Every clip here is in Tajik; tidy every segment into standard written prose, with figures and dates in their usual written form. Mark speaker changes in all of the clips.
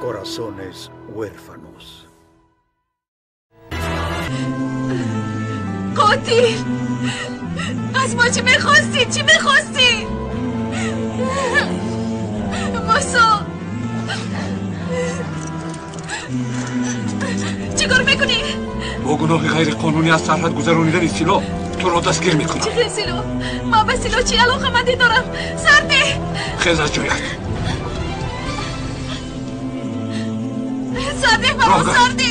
Speaker 1: Corazones huérfanos.
Speaker 2: قاتل! از ما چی میخواستی؟ چی میخواستی؟ ماسا چیکار میکنی؟
Speaker 3: با گناه غیر قانونی از سرحد گذرانیدن سلاح تو را دستگیر میکنم.
Speaker 2: چه سلاح؟ ما به سلاح چی علاقه مندی دارم؟ سرده!
Speaker 3: خیز از جایت.
Speaker 2: سرده بابا سرده.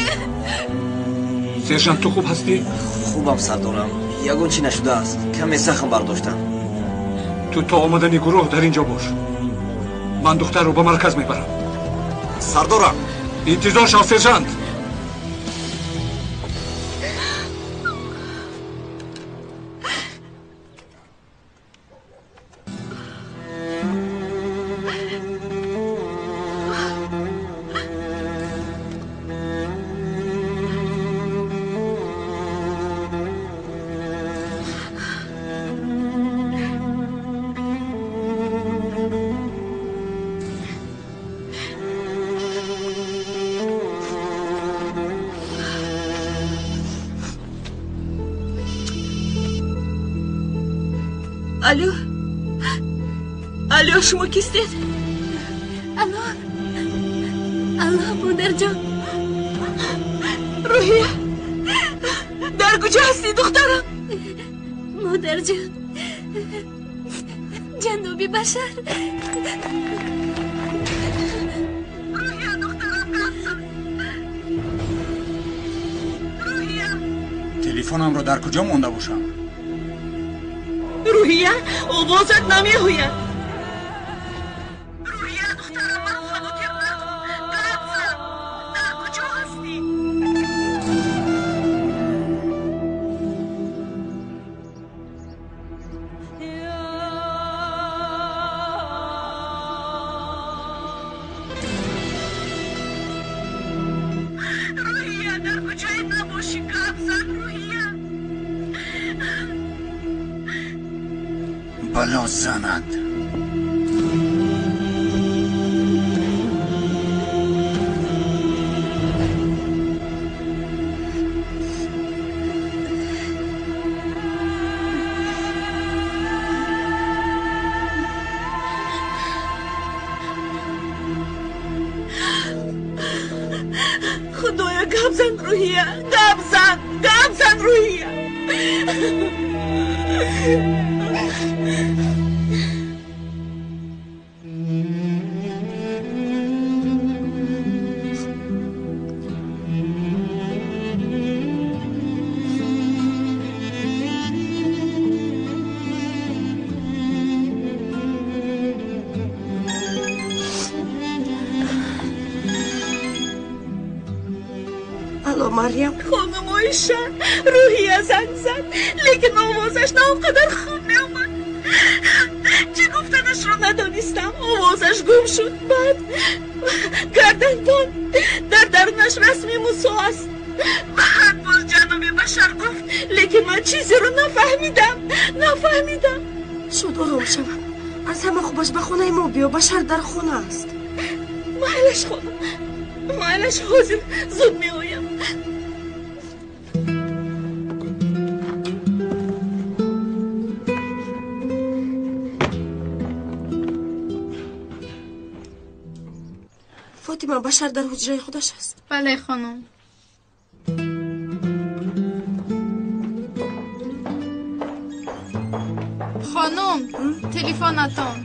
Speaker 3: سرژانت تو خوب هستی؟
Speaker 4: خوبم سردارم، یگون چی نشده است، کمی زخم برداشتم.
Speaker 3: تو تا آمدن گروه در اینجا باش، من دختر رو به مرکز میبرم.
Speaker 4: سردارم
Speaker 3: انتظار شو سرژانت.
Speaker 2: الو الو، شما کیستید؟ الو الو مادر جان. روحیه در کجا هستی دخترم؟ مادر جان، جنوبی بشر. روحیه دخترم قصد. روحیه
Speaker 5: تلفنم را در کجا مونده باشم؟
Speaker 2: روحیه آوازت نمی‌آید. روحیه دخترم من خواطر نکن. قبضم در کجا هستی؟ روحیه در کجایی نباشی؟ قبضم روحیه.
Speaker 5: بلا زند.
Speaker 2: خدایا گپ زن روحیه، گپ زن، گپ زن روحیه. Алло, Марьям. Хонум Оиша, Рӯҳия занг зад, лекин овозаш на он қадар хуб меомад. Чӣ гуфтанашро надонистам, овозаш гум шуд. Баъд гарданбанд дар дарунаш расми Мусо аст. Баъд боз ҷаноби Башар гуфт, лекин ман чизеро нафаҳмидам, нафаҳмидам.
Speaker 6: Шуд ором шавам. Аз ҳама хубаш ба хонаи мо биё, Башар дар хона аст.
Speaker 2: Майлаш, хонум, майлаш, ҳозир зуд меоям.
Speaker 6: Фотима, Башар дар ҳуҷраи худаш аст?
Speaker 7: Бале, хонум. Хонум, телефонатон.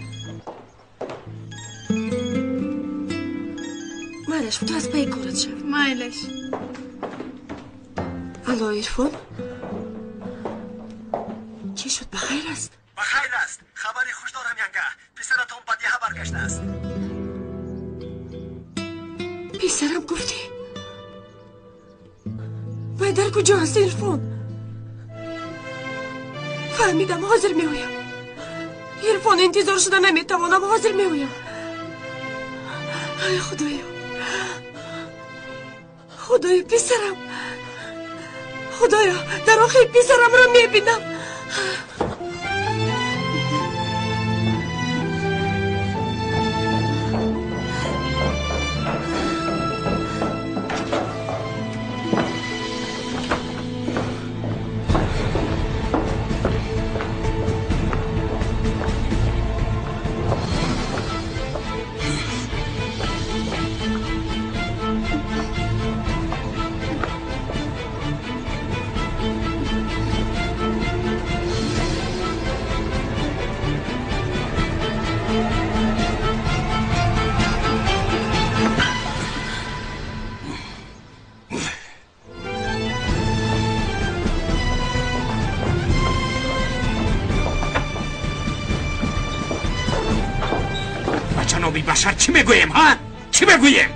Speaker 6: Майлаш, ту аз пайи корат шав.
Speaker 7: Майлаш.
Speaker 6: Алло, Ирфон? Чӣ шуд, ба хайр аст?
Speaker 8: Ба хайр аст. Хабари хуш дорам, янга. Писаратон ба деҳа баргаштааст.
Speaker 6: Писарам гуфтӣ? Вай дар куҷо аст, Ирфон? Фаҳмидам, ҳозир меоям. Ирфон, интизор шуда наметавонам, ҳозир меоям. Ай, Худоё, Худоё, писарам, Худоё, дар охир писарамро мебинам.
Speaker 5: Башар чӣ мегӯем, ҳа? Чӣ мегӯем?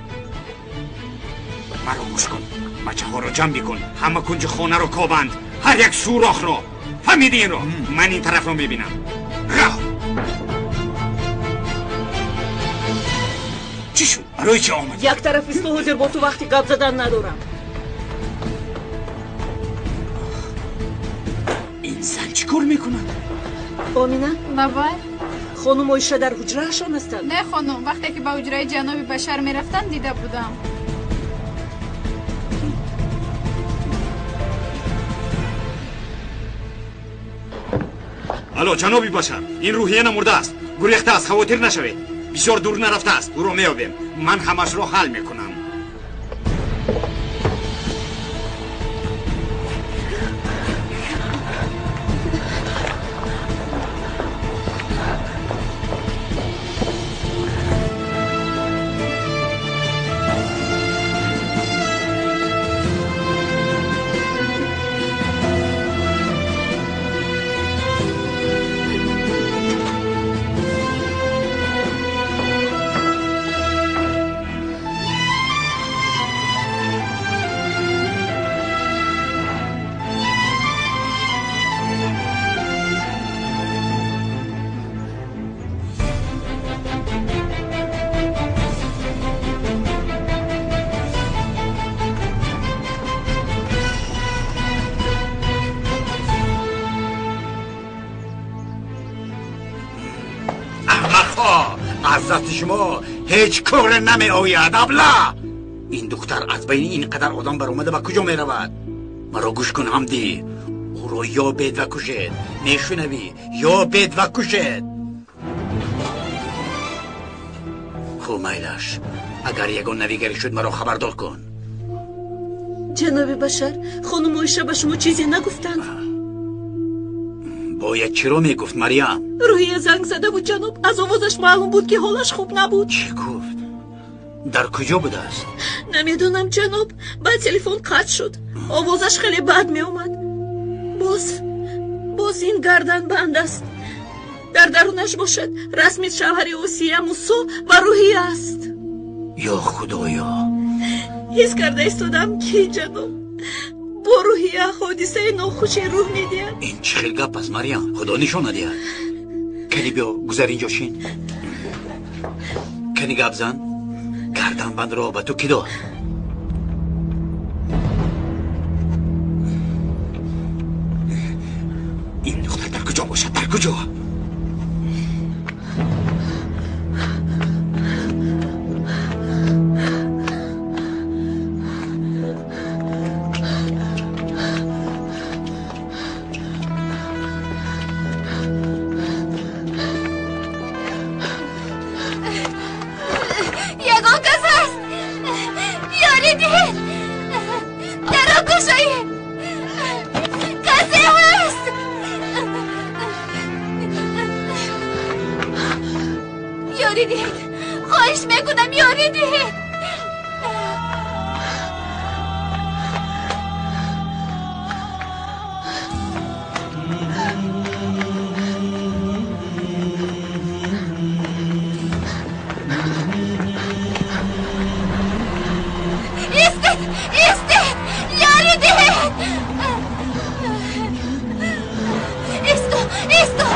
Speaker 5: Маро гӯш кун. Бачаҳоро ҷамъ бикун, ҳама кунҷи хонаро кобанд, ҳар як сӯрохро. Фаҳмиди инро? Ман ин тарафро мебинам. Рав! Чӣ шуд? Барои чӣ омадӣ?
Speaker 2: Як тараф исто, ҳозир бо ту вақти гап задан надорам.
Speaker 5: Ин зан чӣ кор мекунад?
Speaker 2: Омина?
Speaker 7: Бабай.
Speaker 2: Хонум Оиша дар ҳуҷраашон ҳастанд?
Speaker 7: Не, хонум, вақте ки ба ҳуҷраи ҷаноби Башар мерафтанд, дида будам.
Speaker 5: Алло, ҷаноби Башар, ин Рӯҳия намурдааст, гурехтааст, хавотир нашавед. Бисёр дур нарафтааст, ӯро меёбем. Ман ҳамашро ҳал мекунам.
Speaker 1: Аз дасти шумо ҳеҷ коре намеояд, абла! Ин духтар аз байни ин қадар одам баромада ба куҷо меравад? Маро гӯш кун, Ҳамдӣ. Ӯро ёбед ва кушед. Мешунавӣ? Ёбед ва кушед. Хуб, майлаш. Агар ягон навигарӣ шуд, маро хабардор кун.
Speaker 2: Ҷаноби Башар, хонум Оиша ба шумо чизе нагуфтанд?
Speaker 1: Бояд чиро мегуфт, Марьям?
Speaker 2: Рӯҳия занг зада буд, ҷаноб. Аз овозаш маълум буд, ки ҳолаш хуб набуд.
Speaker 1: Чӣ гуфт? Дар куҷо будааст?
Speaker 2: Намедонам, ҷаноб. Баъд телефон қатъ шуд. Овозаш хеле бад меомад. Боз ин гарданбанд аст. Дар дарунаш бошад расми шавҳари Осия, Мусо ва Рӯҳия аст.
Speaker 1: Ё Худоё,
Speaker 2: Ҳис карда истодам, ки ҷаноб бо рӯҳия ҳодисаи нохуше рӯҳ медиҳад.
Speaker 1: Ин чӣ хел гап аст, Марьям? Худо нишон надиҳад. Кани биё, гузар инҷо шин. Кани гап зан. Гарданбандро ба ту кӣ дод?
Speaker 5: Ин духтар дар куҷо бошад? Дар куҷо?
Speaker 9: Ягон кас ҳаст? Ёрӣ диҳед! Даро кушоед! Касе ҳаст? Ёрӣ диҳед! Хоҳиш мекунам, ёрӣ диҳед! Истед! Истед! Ёрӣ диҳед! Исто! Исто!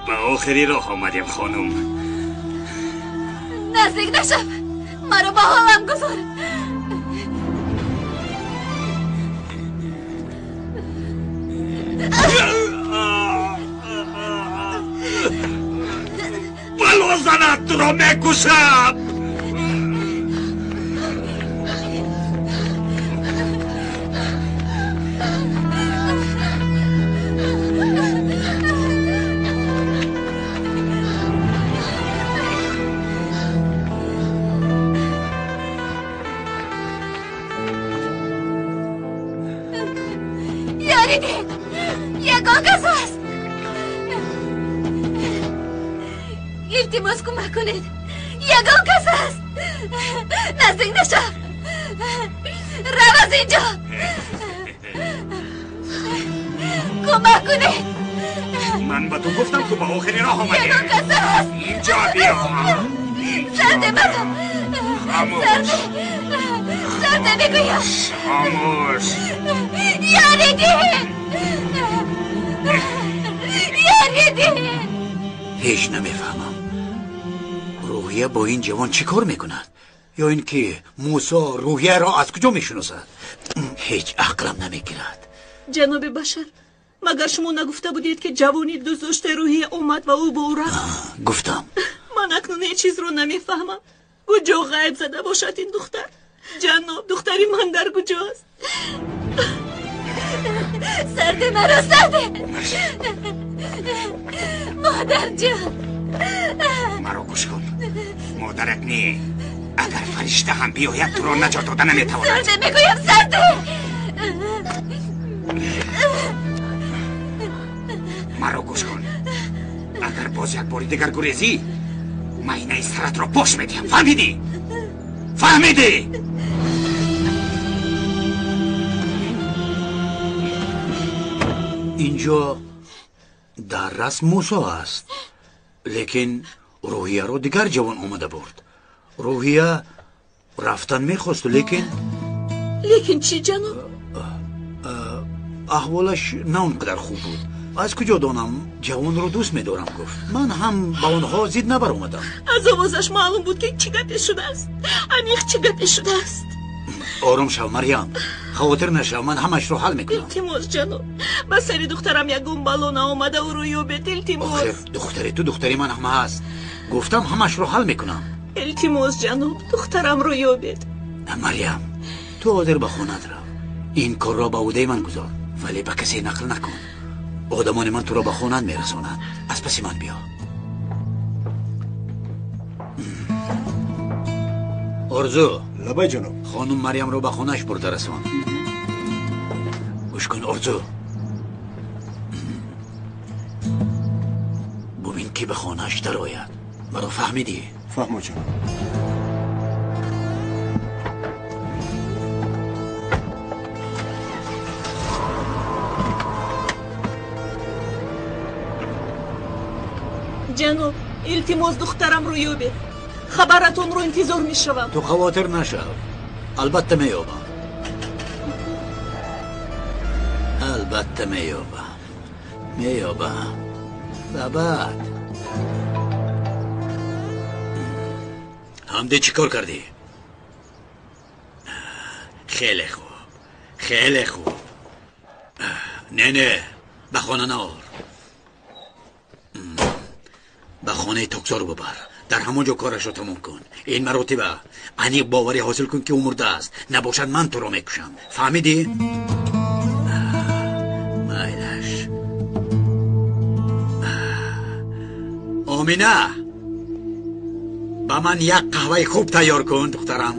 Speaker 5: Ба охири роҳ омадем, хонум.
Speaker 9: Наздик нашав! Маро ба ҳолам гузор!
Speaker 5: Бало занат, туро мекушам!
Speaker 9: Ёрӣ диҳед! Ягон кас ҳаст? Илтимос, кӯмак кунед! Ягон кас ҳаст? Наздик нашав! Рав аз инҷо! Кӯмак кунед!
Speaker 5: Ман ба ту гуфтам, ту ба охири роҳ омадӣ.
Speaker 9: Ягон кас ҳаст?
Speaker 5: Инҷо биё.
Speaker 9: Сарде маро!
Speaker 5: Хомӯш.
Speaker 9: Сарде! Сарде мегӯям!
Speaker 5: Хомӯш.
Speaker 9: Ёрӣ диҳед! Ёрӣ диҳед!
Speaker 1: Ҳеҷ намефаҳмам, рӯҳия бо ин ҷавон чӣ кор мекунад? Ё ин ки Мусо рӯҳияро аз куҷо мешиносад? Ҳеҷ ақлам намегирад.
Speaker 2: Ҷаноби Башар, магар шумо нагуфта будед, ки ҷавони дӯстдоштаи рӯҳия омад ва ӯ бо ӯ рафт?
Speaker 1: Гуфтам.
Speaker 2: Ман акнун ҳеҷ чизро намефаҳмам. Куҷо ғайб зада бошад ин духтар? Ҷаноб, духтари ман дар куҷост?
Speaker 9: Сарде маро, сарде! Модарҷон!
Speaker 5: Маро гӯш кун. Модарат не. Агар фаришта ҳам биёяд, туро наҷот дода наметавонад.
Speaker 9: Сарде мегӯям, сарде!
Speaker 5: Маро гӯш кун. Агар боз як бори дигар гурезӣ, майнаи саратро пош медиҳам. Фаҳмидӣ? Фаҳмидӣ?
Speaker 1: Инҷо дар расм Мусо аст, лекин рӯҳияро дигар ҷавон омада бурд. Рӯҳия рафтан мехост, лекин
Speaker 2: Лекин чӣ, ҷаноб?
Speaker 1: Аҳволаш на он қадар хуб буд. Аз куҷо донам, ҷавонро дӯст медорам, гуфт. Ман ҳам ба онҳо зид набаромадам.
Speaker 2: Аз овозаш маълум буд, ки чӣ гапе шудааст. Аниқ чӣ гапе шудааст.
Speaker 1: Ором шав, Марьям, хавотир нашав, ман ҳамашро ҳал мекунам.
Speaker 2: Илтимос, ҷаноб, ба сари духтарам ягон бало наомада, ӯро ёбед, илтимос.
Speaker 1: Охир духтари ту духтари ман ҳам ҳаст. Гуфтам, ҳамашро ҳал мекунам.
Speaker 2: Илтимос, ҷаноб, духтарамро ёбед.
Speaker 1: Марьям, ту ҳозир ба хонаат рав. Ин корро ба ӯҳдаи ман гузор, вале ба касе нақл накун. Одамони ман туро ба хонаат мерасонанд. Аз паси ман биё. Орзу.
Speaker 10: Лабай ҷаноб.
Speaker 1: Хонум Марьямро ба хонааш бурда расон. Гӯш кун, Орзу. Бубин ки ба хонааш дарояд. Маро фаҳмидӣ?
Speaker 10: Фаҳмо ҷаноб.
Speaker 2: Ҷаноб, илтимос духтарамро ёбед. Хабаратонро интизор мешавам.
Speaker 1: Ту хавотир нашав. Албатта меёбам. Албатта меёбам. Меёбам. Ва баъд ҳамде чӣ кор кардӣ? Хеле хуб. Хеле хуб. Не, не, ба хона наор. Ба хонаи токзор бубар. Дар ҳамон ҷо корашро тамом кун. Ин маротиба аниқ боварӣ ҳосил кун, ки ӯ мурдааст. Набошад, ман туро мекушам. Фаҳмидӣ? Майлаш. Омина, ба ман як қаҳваи хуб тайёр кун, духтарам.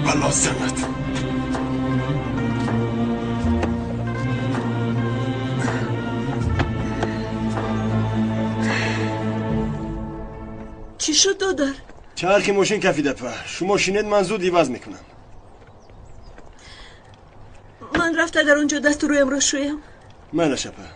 Speaker 10: Бало занад.
Speaker 2: Чӣ шуд, додар?
Speaker 10: Чархи мошин кафида, па. Шумо шинед, ман зуд иваз мекунам.
Speaker 2: Ман рафта дар он ҷо дасту рӯямро шӯям.
Speaker 10: Майлаш, апа.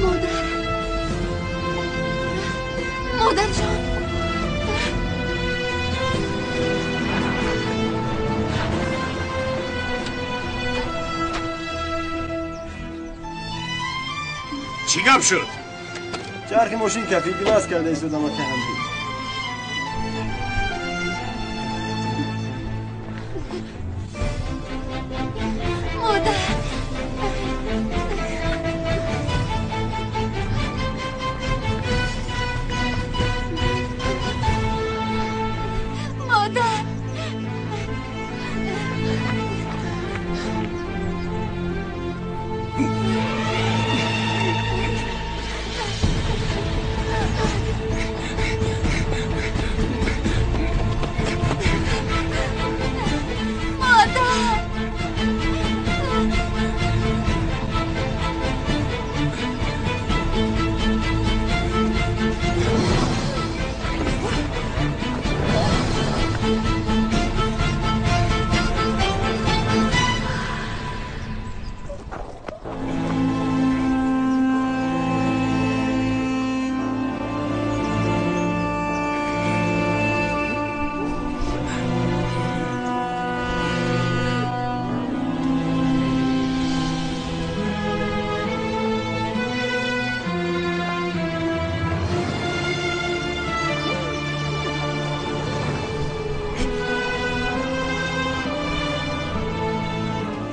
Speaker 9: Модар, модарҷон.
Speaker 5: Чӣ гап шуд?
Speaker 10: Чархи мошин кафид, иваз карда истодам, ака Ҳамдӣ.
Speaker 9: Модар. Модар. Модар.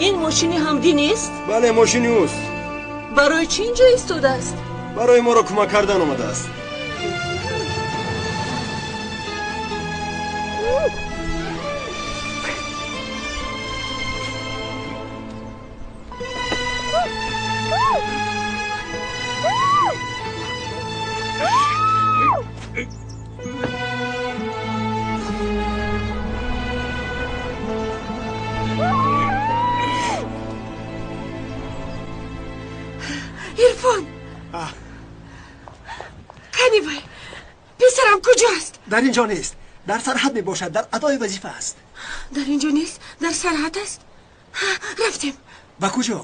Speaker 2: Ин мошини Ҳамдӣ нест?
Speaker 10: Бале, мошини ӯст.
Speaker 2: Барои чӣ инҷо истодааст?
Speaker 10: Барои моро кӯмак кардан омадааст.
Speaker 6: Ирфон! Кани вай? Писарам куҷост?
Speaker 8: Дар ин ҷо нест. Дар сарҳад мебошад, дар адои вазифа аст.
Speaker 6: Дар ин ҷо нест? Дар сарҳад аст? Рафтем.
Speaker 8: Ба куҷо?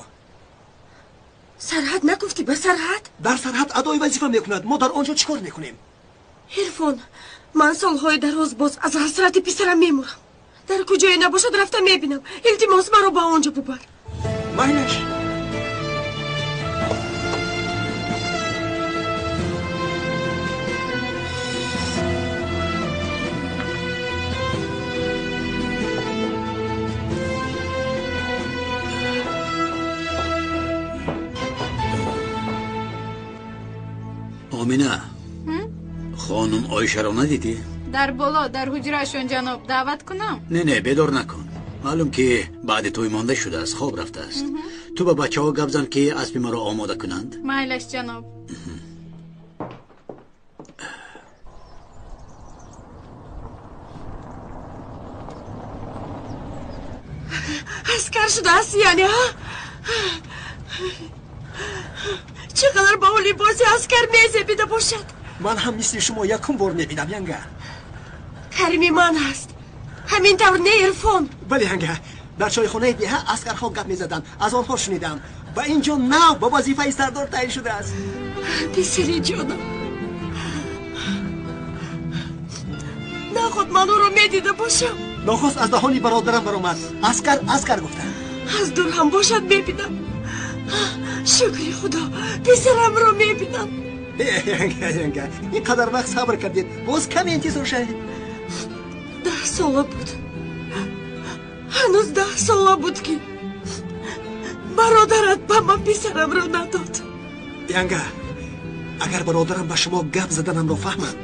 Speaker 6: Сарҳад нагуфтӣ, ба сарҳад?
Speaker 8: Дар сарҳад адои вазифа мекунад. Мо дар он ҷо чӣ кор мекунем?
Speaker 6: Ирфон, ман солҳои дароз боз аз ҳасрати писарам мемурам. Дар куҷое набошад, рафта мебинам. Илтимос, маро ба он ҷо бубар.
Speaker 8: Майлаш.
Speaker 1: Омина, хонум Оишаро надидӣ?
Speaker 7: Дар боло, дар ҳуҷраашон ҷаноб, даъват кунам?
Speaker 1: Не, не, бедор накун. Маълум ки баъди тӯй монда шудааст, хоб рафтааст. Ту ба бачаҳо гап зан ки аспи маро омода кунанд.
Speaker 7: Майлаш ҷаноб.
Speaker 6: Аскар шудааст яъне, ҳа? Чӣ қадар ба ӯ либоси аскар мезебида бошад.
Speaker 8: Ман ҳам мисли шумо якум бор мебинам, янга.
Speaker 6: Карими ман аст. Ҳамин тавр не, Ирфон?
Speaker 8: Бале, янга. Дар чойхонаи деҳа аскарҳо гап мезаданд. Аз онҳо шунидам. Ба ин ҷо нав ба вазифаи сардор таъин шудааст.
Speaker 6: Писари ҷонам, наход ман ӯро медида бошам.
Speaker 8: Нохост аз даҳони бародарам баромад. Аскар, аскар гуфтанд.
Speaker 6: Аз дур ҳам бошад мебинам. Шукри Худо, писарамро мебинам.
Speaker 8: Янга, янга, ин қадар вақт сабр кардед, боз каме интизор шавед.
Speaker 6: 10 сола буд. Ҳанӯз 10 сола буд ки бародарат ба ман писарамро надод.
Speaker 8: Янга, агар бародарам ба шумо гап заданамро фаҳмад,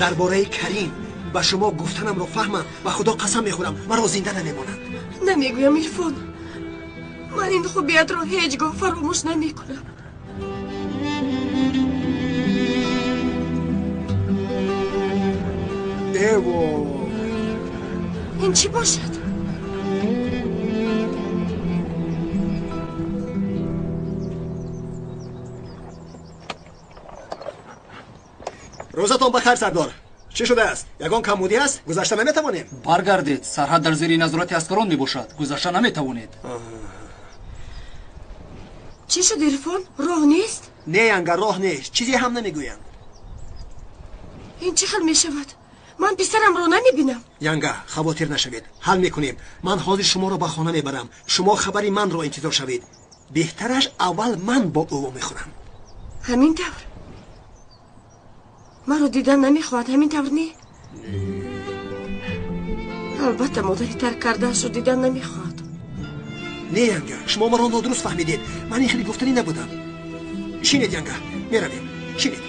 Speaker 8: дар бораи Карим ба шумо гуфтанамро фаҳмад, ба Худо қасам мехӯрам, маро зинда намемонад.
Speaker 6: Намегӯям, Ирфон. Ман ин хубиятро ҳеҷ гоҳ фаромӯш намекунам.
Speaker 8: Эво!
Speaker 6: Ин чӣ бошад?
Speaker 8: Рӯзатон бахайр, сардор. Чӣ шудааст? Ягон камбудӣ аст? Гузашта наметавонем?
Speaker 11: Баргардед, сарҳад дар зери назорати аскарон мебошад. Гузашта наметавонед.
Speaker 6: Чӣ шуд, Ирфон? Роҳ нест?
Speaker 8: Не, янга, роҳ нест. Чизе ҳам намегӯянд.
Speaker 6: Ин чӣ хел мешавад? Ман писарамро намебинам.
Speaker 8: Янга, хавотир нашавед. Ҳал мекунем. Ман ҳозир шуморо ба хона мебарам. Шумо хабари манро интизор шавед. Беҳтараш аввал ман бо ӯ вомехӯрам.
Speaker 6: Ҳамин тавр? Маро дидан намехоҳад, ҳамин тавр не? Албатта модари тарк кардаашро дидан намехоҳад.
Speaker 8: Не, янга, шумо маро нодуруст фаҳмидед. Ман ин хеле гуфтанӣ набудам. Шинед, янга, меравем. Шинед.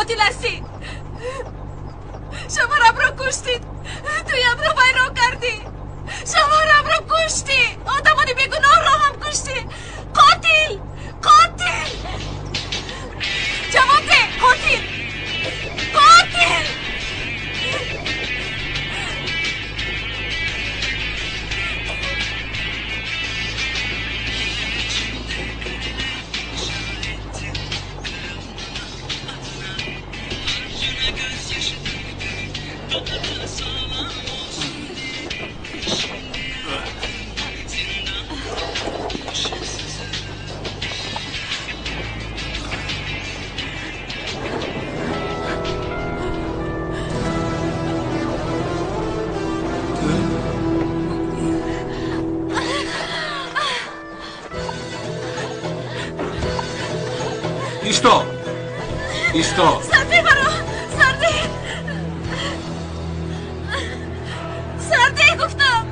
Speaker 9: Қотил ҳастӣ! Шавҳарамро куштид! Туямро вайрон кардӣ! Шавҳарамро куштӣ! Одамони бегуноҳро ҳам куштӣ! Қотил! Қотил! Ҷавоб деҳ! Қотил! Қотил!
Speaker 3: Исто! Исто!
Speaker 9: Сарди маро! Сарди! Сарди гуфтам!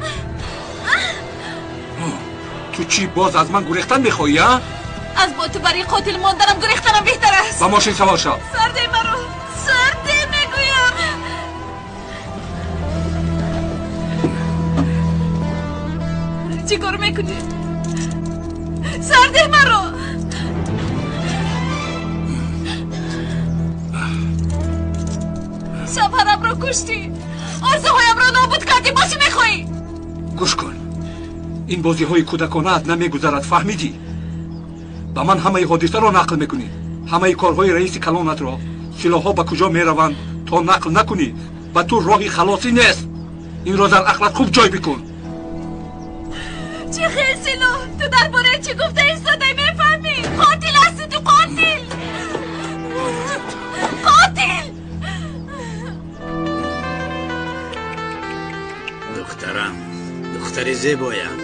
Speaker 3: Ту чӣ боз аз ман гурехтан мехоҳӣ, а?
Speaker 9: Аз бо ту барои қотил монданам гурехтанам беҳтар аст.
Speaker 3: Ба мошин савор шав.
Speaker 9: Сарди маро! Сарди мегӯям! Чӣ кор мекунӣ? Сарди маро! Шавҳарамро куштӣ! Орзуҳоямро нобуд кардӣ! Бо чӣ мехоҳӣ?
Speaker 3: Гӯш кун, ин бозиҳои кӯдаконаат намегузарад, фаҳмидӣ? Ба ман ҳамаи ҳодисаро нақл мекунӣ, ҳамаи корҳои раиси калонатро, силоҳҳо ба куҷо мераванд, то нақл накунӣ ба ту роҳи халосӣ нест. Инро дар ақлат хуб ҷой бикун.
Speaker 9: Чӣ хел силоҳ? Ту дар бораи чӣ гуфта истодаӣ мефаҳмӣ? Қотил ҳастӣ ту, қотил! Қотил!
Speaker 1: Духтарам, духтари зебоям.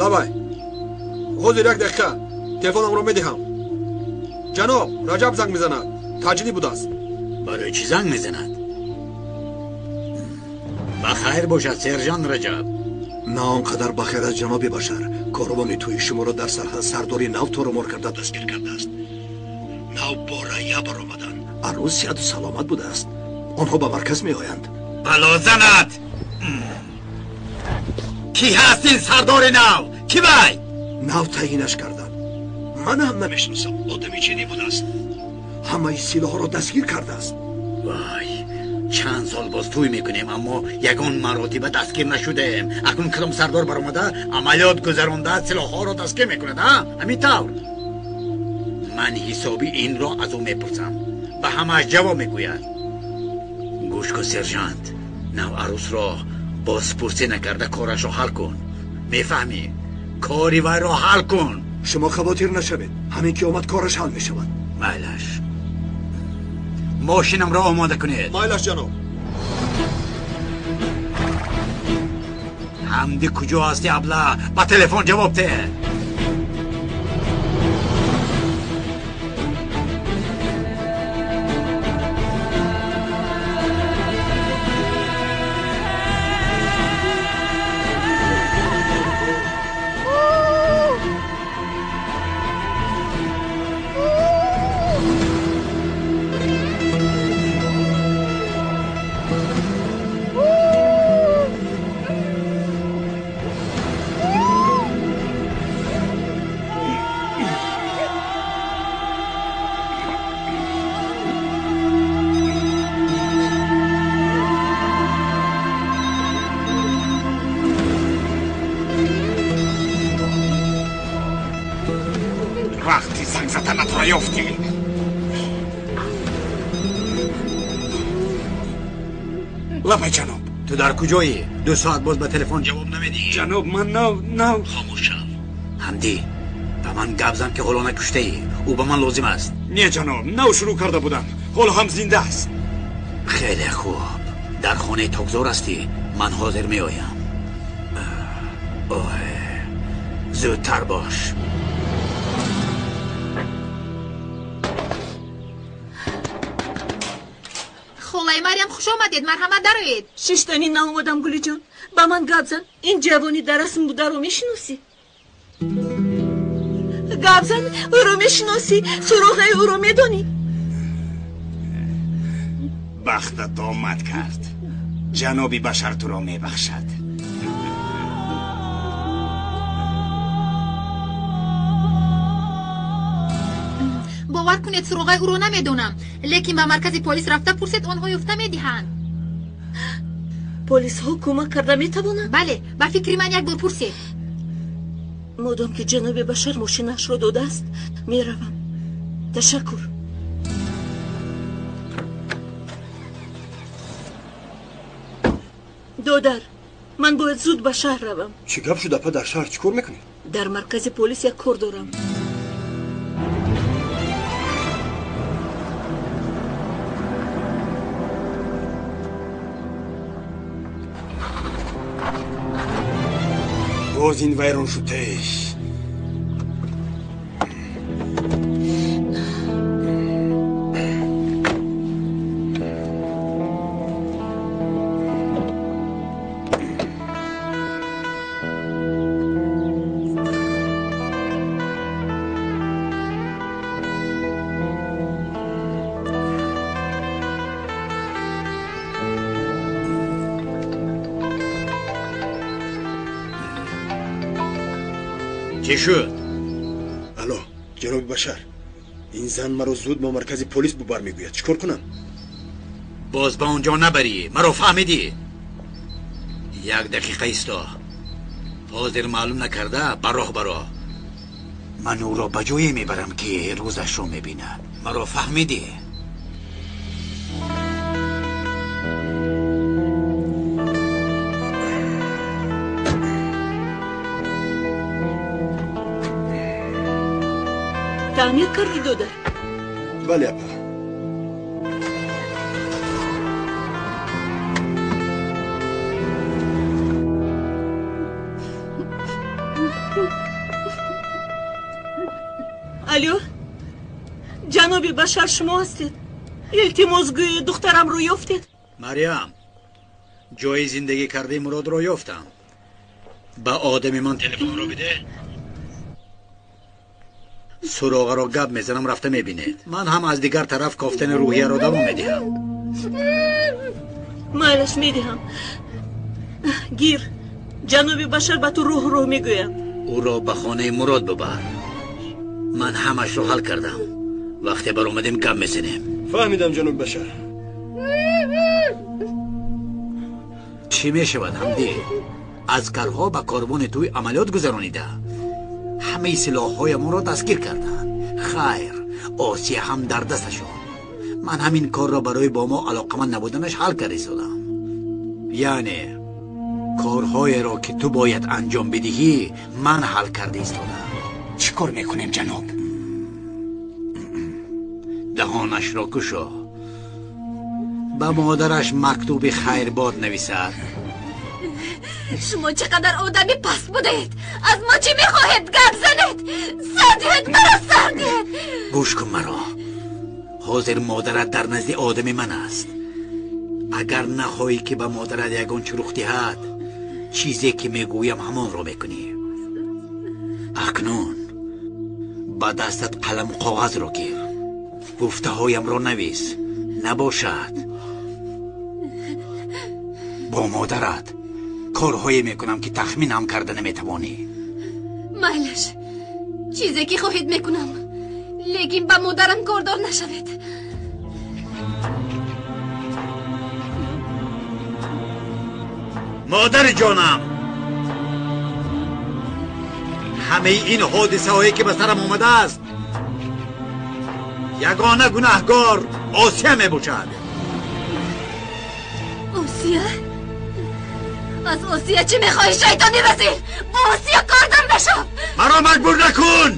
Speaker 12: Лабай, ҳозир як дақиқа телефонамро медиҳам. Ҷаноб, Раҷаб занг мезанад. Таҷлӣ будааст.
Speaker 1: Барои чӣ занг мезанад? Ба хайр бошад, сержант Раҷаб.
Speaker 8: На он қадар ба хайр аст, ҷаноби Башар. Корвони тӯи шуморо дар сарҳад сардори нав торумор карда дастгир кардааст. Нав бо рая баромаданд. Арӯс сиҳату саломат будааст. Онҳо ба марказ меоянд.
Speaker 1: Бало занад! Кӣ ҳаст ин сардори нав? Кӣ вай?
Speaker 8: Нав таъйинаш карданд. Ман ҳам намешиносам. Одами ҷиддӣ будааст. Ҳамаи силоҳҳоро дастгир кардааст.
Speaker 1: Вай, чанд сол боз тӯй мекунем, аммо ягон маротиба дастгир нашудаем. Акнун кадом сардор баромада амалиёт гузаронда силоҳҳоро дастгир мекунад, а? Ҳамин тавр. Ман ҳисоби инро аз ӯ мепурсам. Ба ҳамааш ҷавоб мегӯяд. Гӯш кун, сержант, нав арӯсро бозпурсӣ накарда корашро ҳал кун. Мефаҳмӣ? Кори вайро ҳал кун.
Speaker 8: Шумо хавотир нашавед. Ҳамин ки омад кораш ҳал мешавад.
Speaker 1: Майлаш. Мошинамро омода кунед.
Speaker 12: Майлаш, ҷаноб.
Speaker 1: Ҳамди куҷо ҳасти, абла? Ба телефон ҷавоб деҳ.
Speaker 5: Вақти занг заданатро ёфтӣ. Лабай, ҷаноб.
Speaker 1: Ту дар куҷоӣ? 2 соат боз ба телефон ҷавоб намедиҳӣ.
Speaker 3: Ҷаноб, ман нав.
Speaker 1: Хомӯш шав. Ҳамдӣ, ба ман гап зан ки ҳоло накуштаӣ. Ӯ ба ман лозим аст.
Speaker 5: Не, ҷаноб, нав шурӯъ карда будам. Ҳоло ҳам зинда аст.
Speaker 1: Хеле хуб. Дар хонаи токзор ҳастӣ? Ман ҳозир меоям. Оҳ, зудтар бош.
Speaker 7: Холаи Марьям, хуш омадед, марҳамат дароед.
Speaker 2: Шиштанӣ наомадам, Гулиҷон. Ба ман гап зан. Ин ҷавони дар расм бударо мешиносӣ? Гап зан, ӯро мешиносӣ? Суроғаи ӯро медонӣ?
Speaker 5: Бахтат омад кард. Ҷаноби Башар туро мебахшад.
Speaker 7: Бовар кунед, суроғаи ӯро намедонам, лекин ба маркази полис рафта пурсед, онҳо ёфта медиҳанд.
Speaker 2: Полисҳо кӯмак карда метавонанд?
Speaker 7: Бале, ба фикри ман як бор пурсед.
Speaker 2: Модом ки ҷаноби Башар мошинашро додааст, меравам. Ташаккур. Додар, ман бояд зуд ба шаҳр равам.
Speaker 10: Чӣ гап шуд, апа? Дар шаҳр чӣ кор мекунед?
Speaker 2: Дар маркази полис як кор дорам.
Speaker 5: Боз ин вайрон шуд.
Speaker 1: Чӣ шуд?
Speaker 10: Алло, ҷаноби Башар, ин зан маро зуд ба маркази полис бубар мегӯяд. Чӣ кор кунам?
Speaker 1: Боз ба он ҷо набарӣ. Маро фаҳмидӣ? Як дақиқа исто. Ҳозир маълум накарда ба роҳ баро. Ман ӯро ба ҷое мебарам, ки рӯзашро мебинад. Маро фаҳмидӣ?
Speaker 2: Таъмир кардӣ, додар?
Speaker 10: Бале, апа.
Speaker 2: Алло, ҷаноби Башар, шумо ҳастед? Илтимос, гӯед, духтарамро ёфтед?
Speaker 1: Марьям, ҷои зиндагӣ кардаи Муродро ёфтам. Ба одами ман телефонро биде. Суроғаро гап мезанам, рафта мебинед. Ман ҳам аз дигар тараф кофтани рӯҳияро давом медиҳам.
Speaker 2: Майлаш, медиҳам. Гир, ҷаноби Башар ба ту роҳ мегӯяд.
Speaker 1: Ӯро ба хонаи Мурод бибар. Ман ҳамашро ҳал кардам. Вақте баромадем, гап мезанем.
Speaker 10: Фаҳмидам, ҷаноби Башар.
Speaker 1: Чӣ мешавад, Ҳамдӣ? Аскарҳо ба корвони тӯй амалиёт гузаронида, ҳамаи силоҳҳоямонро дастгир карданд. Хайр, Осия ҳам дар дасташон. Ман ҳамин корро барои бо мо алоқаманд набуданаш ҳал карда истодам. Яъне корҳоеро, ки ту бояд анҷом бидиҳӣ, ман ҳал карда истодам.
Speaker 5: Чӣ кор мекунем, ҷаноб?
Speaker 1: Даҳонашро кушо. Ба модараш мактуби хайрбод нависад.
Speaker 9: Шумо чӣ қадар одами паст будаед! Аз мо чӣ мехоҳед? Гап занед! Сар диҳед, маро сар диҳед!
Speaker 1: Гӯш кун маро. Ҳозир модарат дар назди одами ман аст. Агар нахоҳӣ, ки ба модарат ягон чӣ рух диҳад, чизе ки мегӯям, ҳамонро мекунӣ. Акнун ба дастат қаламу коғазро гир. Гуфтаҳоямро навис. Набошад, бо модарат корҳое мекунам, ки тахмин ҳам карда наметавонӣ.
Speaker 9: Майлаш, чизе ки хоҳед мекунам, лекин ба модарам кордор нашавед.
Speaker 1: Модари ҷонам, ҳамаи ин ҳодисаҳое, ки ба сарам омадааст, ягона гунаҳгор Осия мебошад.
Speaker 9: Осия? Аз Осия чӣ мехоҳӣ, шайтони разил? Бо Осия кордор нашав!
Speaker 1: Маро маҷбур накун!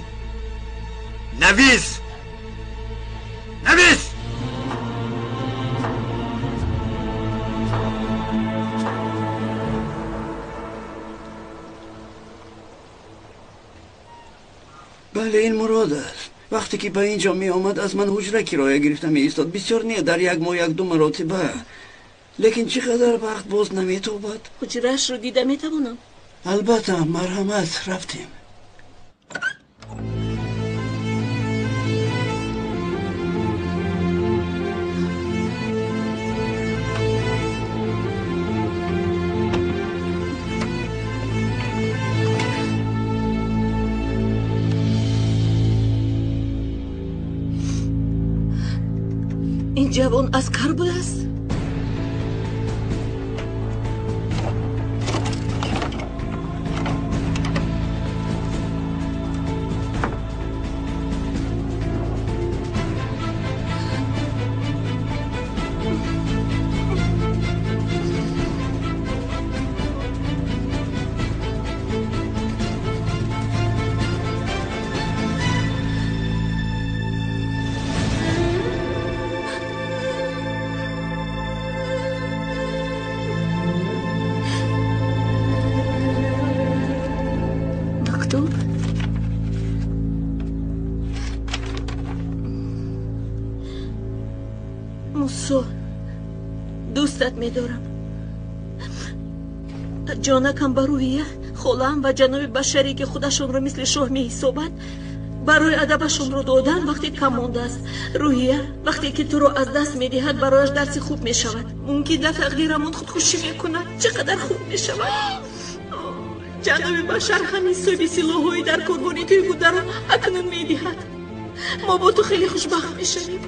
Speaker 1: Навис, навис!
Speaker 4: Бале, ин Мурод аст. Вақте ки ба ин ҷо меомад, аз ман ҳуҷра кироя гирифта меистод. Бисёр не, дар як моҳ як ду маротиба. Лекин чӣ қадар вақт боз наметобад.
Speaker 2: Ҳуҷраашро дида метавонам?
Speaker 4: Албатта, марҳамат, рафтем.
Speaker 2: Ин ҷавон аскар будааст? Мактуб? Мусо, дӯстат медорам. Ҷонакам ба Рӯҳия, холаам ва ҷаноби Башаре, ки худашонро мисли шоҳ меҳисобанд, барои адабашонро додан вақте кам мондааст. Рӯҳия вақте ки туро аз даст медиҳад, барояш дарси хуб мешавад. Мумкин дар тақдирамон худкушӣ мекунад. Чӣ қадар хуб мешавад. Ҷаноби Башар ҳамин ҳисоби силоҳҳои дар корвони туи бударо акнун медиҳад. Мо бо ту хеле хушбахт мешавем.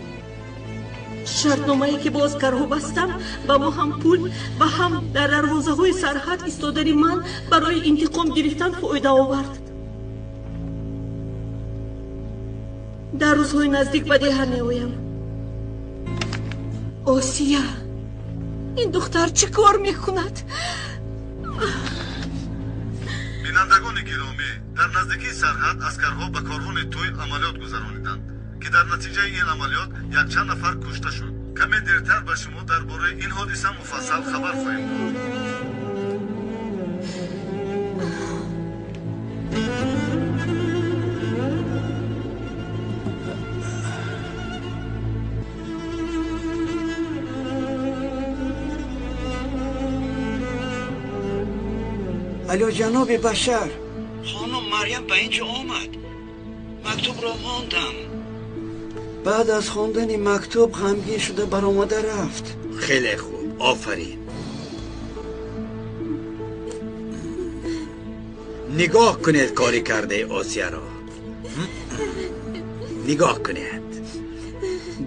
Speaker 2: Шартномае ки бо аскарҳо бастам, ба мо ҳам пул ва ҳам дар дарвозаҳои сарҳад истодани ман барои интиқом гирифтан фоида овард. Дар рӯзҳои наздик ба деҳа меоям. Осия, ин духтар чӣ кор мекунад?
Speaker 13: Бинандагони гиромӣ, дар наздикии сарҳад аскарҳо ба корвони тӯй амалиёт гузарониданд, ки дар натиҷаи ин амалиёт якчанд нафар кушта шуд. Каме дертар ба шумо дар бораи ин ҳодиса муфассал хабар хоҳем дод.
Speaker 4: Алло, ҷаноби Башар, хонум Марьям ба ин ҷо омад. Мактубро мондам. Баъд аз хондани мактуб ғамгин шуда баромада рафт.
Speaker 1: Хеле хуб, офарин. Нигоҳ кунед кори кардаи Осияро. Нигоҳ кунед.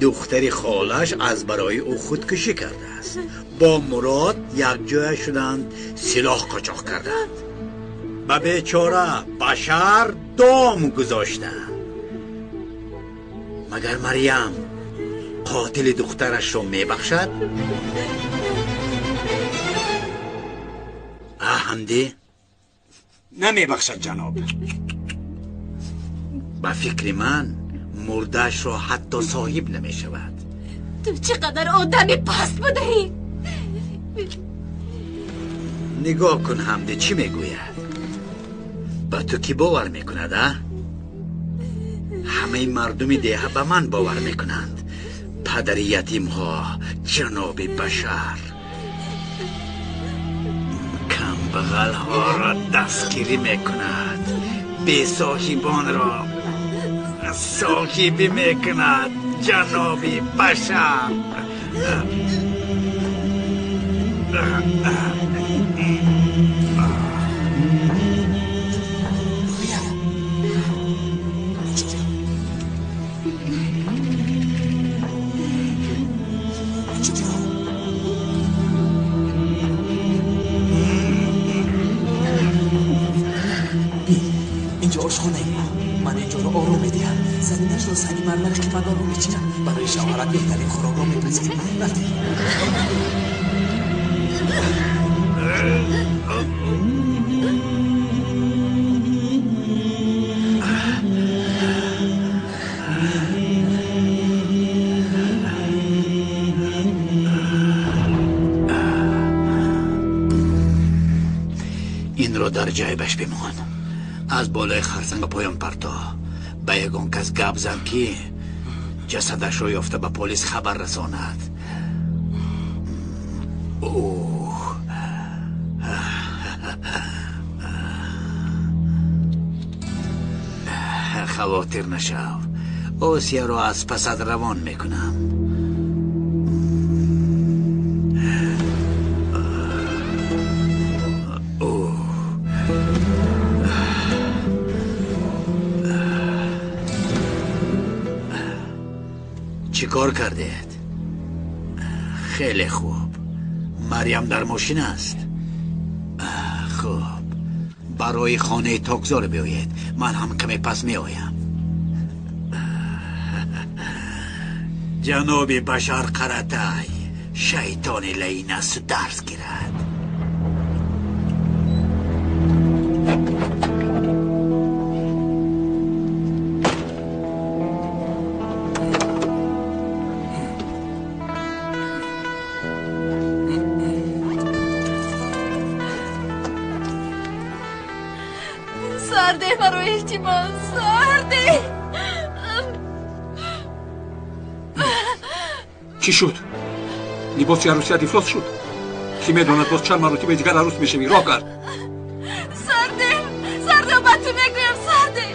Speaker 1: Духтари холаш аз барои ӯ худкушӣ кардааст. Бо Мурод якҷоя шуданд, силоҳ қочоқ карданд. Ба бечора Башар дом гузоштанд. Магар Марьям қотили духтарашро мебахшад? Ҳамдӣ?
Speaker 5: Намебахшад, ҷаноб.
Speaker 1: Ба фикри ман мурдаашро ҳатто соҳиб намешавад.
Speaker 9: Ту чӣ қадар одами паст будаӣ!
Speaker 1: Нигоҳ кун, Ҳамдӣ чӣ мегӯяд. Ба ту кӣ бовар мекунад, а? Ҳамаи мардуми деҳа ба ман бовар мекунанд. Падари ятимҳо, ҷаноби Башар. Камбағалҳоро дастгирӣ мекунад, бесоҳибонро соҳибӣ мекунад, ҷаноби Башар.
Speaker 14: Инҷо ошхонаи мо. Ман инҷоро ором медиҳам. Заминашро санги мармари қиматбаҳо мечинам. Барои шавҳарат беҳтарин хӯрокро мепазем. Рафтем.
Speaker 1: Инро дар ҷайбаш бимон. Аз болои харсанг ба поён парто. Ба ягон кас гап зан, ки ҷасадашро ёфта ба полис хабар расонад. Оҳ, хавотир нашав, Осияро аз пасад равон мекунам. Чӣ кор кардед? Хеле хуб. Марьям дар мошин аст. Хуб, барои хонаи токзор биёед. Ман ҳам каме пас меоям. Ҷаноби Башар Қаратай, шайтони лаин асту дарс гирад.
Speaker 9: Сарде, маро илтимос, сарде.
Speaker 3: Чӣ шуд? Либоси арӯсият ифлос шуд? Кӣ медонад боз чанд маротиба дигар арӯс мешавӣ? Роҳ кард.
Speaker 9: Сарде, сарде, ба ту мегӯям, сарде.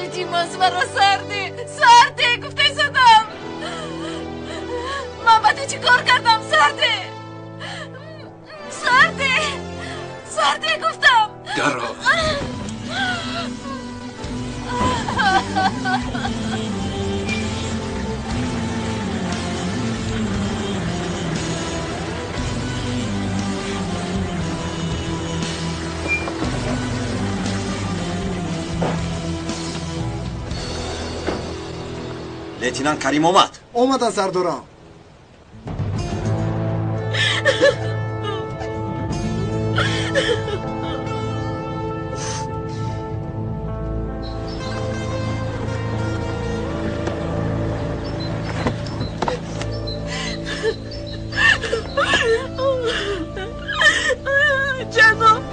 Speaker 9: Илтимос, маро сарде, сарде, гуфтаи садам. Ман ба ту чӣ кор кардам, сарде? Сарде, сарде гуфтам.
Speaker 3: Даро.
Speaker 15: Лейтенант Карим омад.
Speaker 16: Омадан, сардорам.
Speaker 2: Ҷаноб,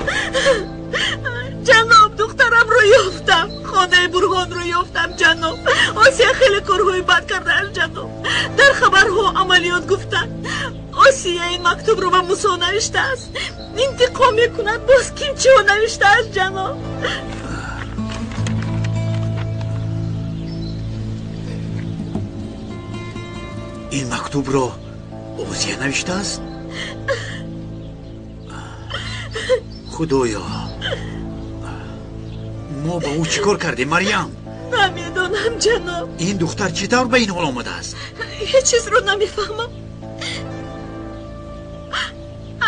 Speaker 2: ҷаноб, духтарамро ёфтам. Хонаи Бурҳонро ёфтам, ҷаноб. Осия хеле корҳои бад кардааст, ҷаноб. Дар хабарҳо амалиёт гуфтанд. Осия ин мактубро ба Мусо навиштааст. Интиқом мекунад. Боз ким чиҳо навиштааст, ҷаноб?
Speaker 1: Ин мактубро Осия навиштааст? Худоё, мо ба ӯ чӣ кор кардем, Марьям?
Speaker 2: Намедонам, ҷаноб.
Speaker 1: Ин духтар чӣ тавр ба ин ҳол омадааст?
Speaker 2: Ҳеҷ чизро намефаҳмам.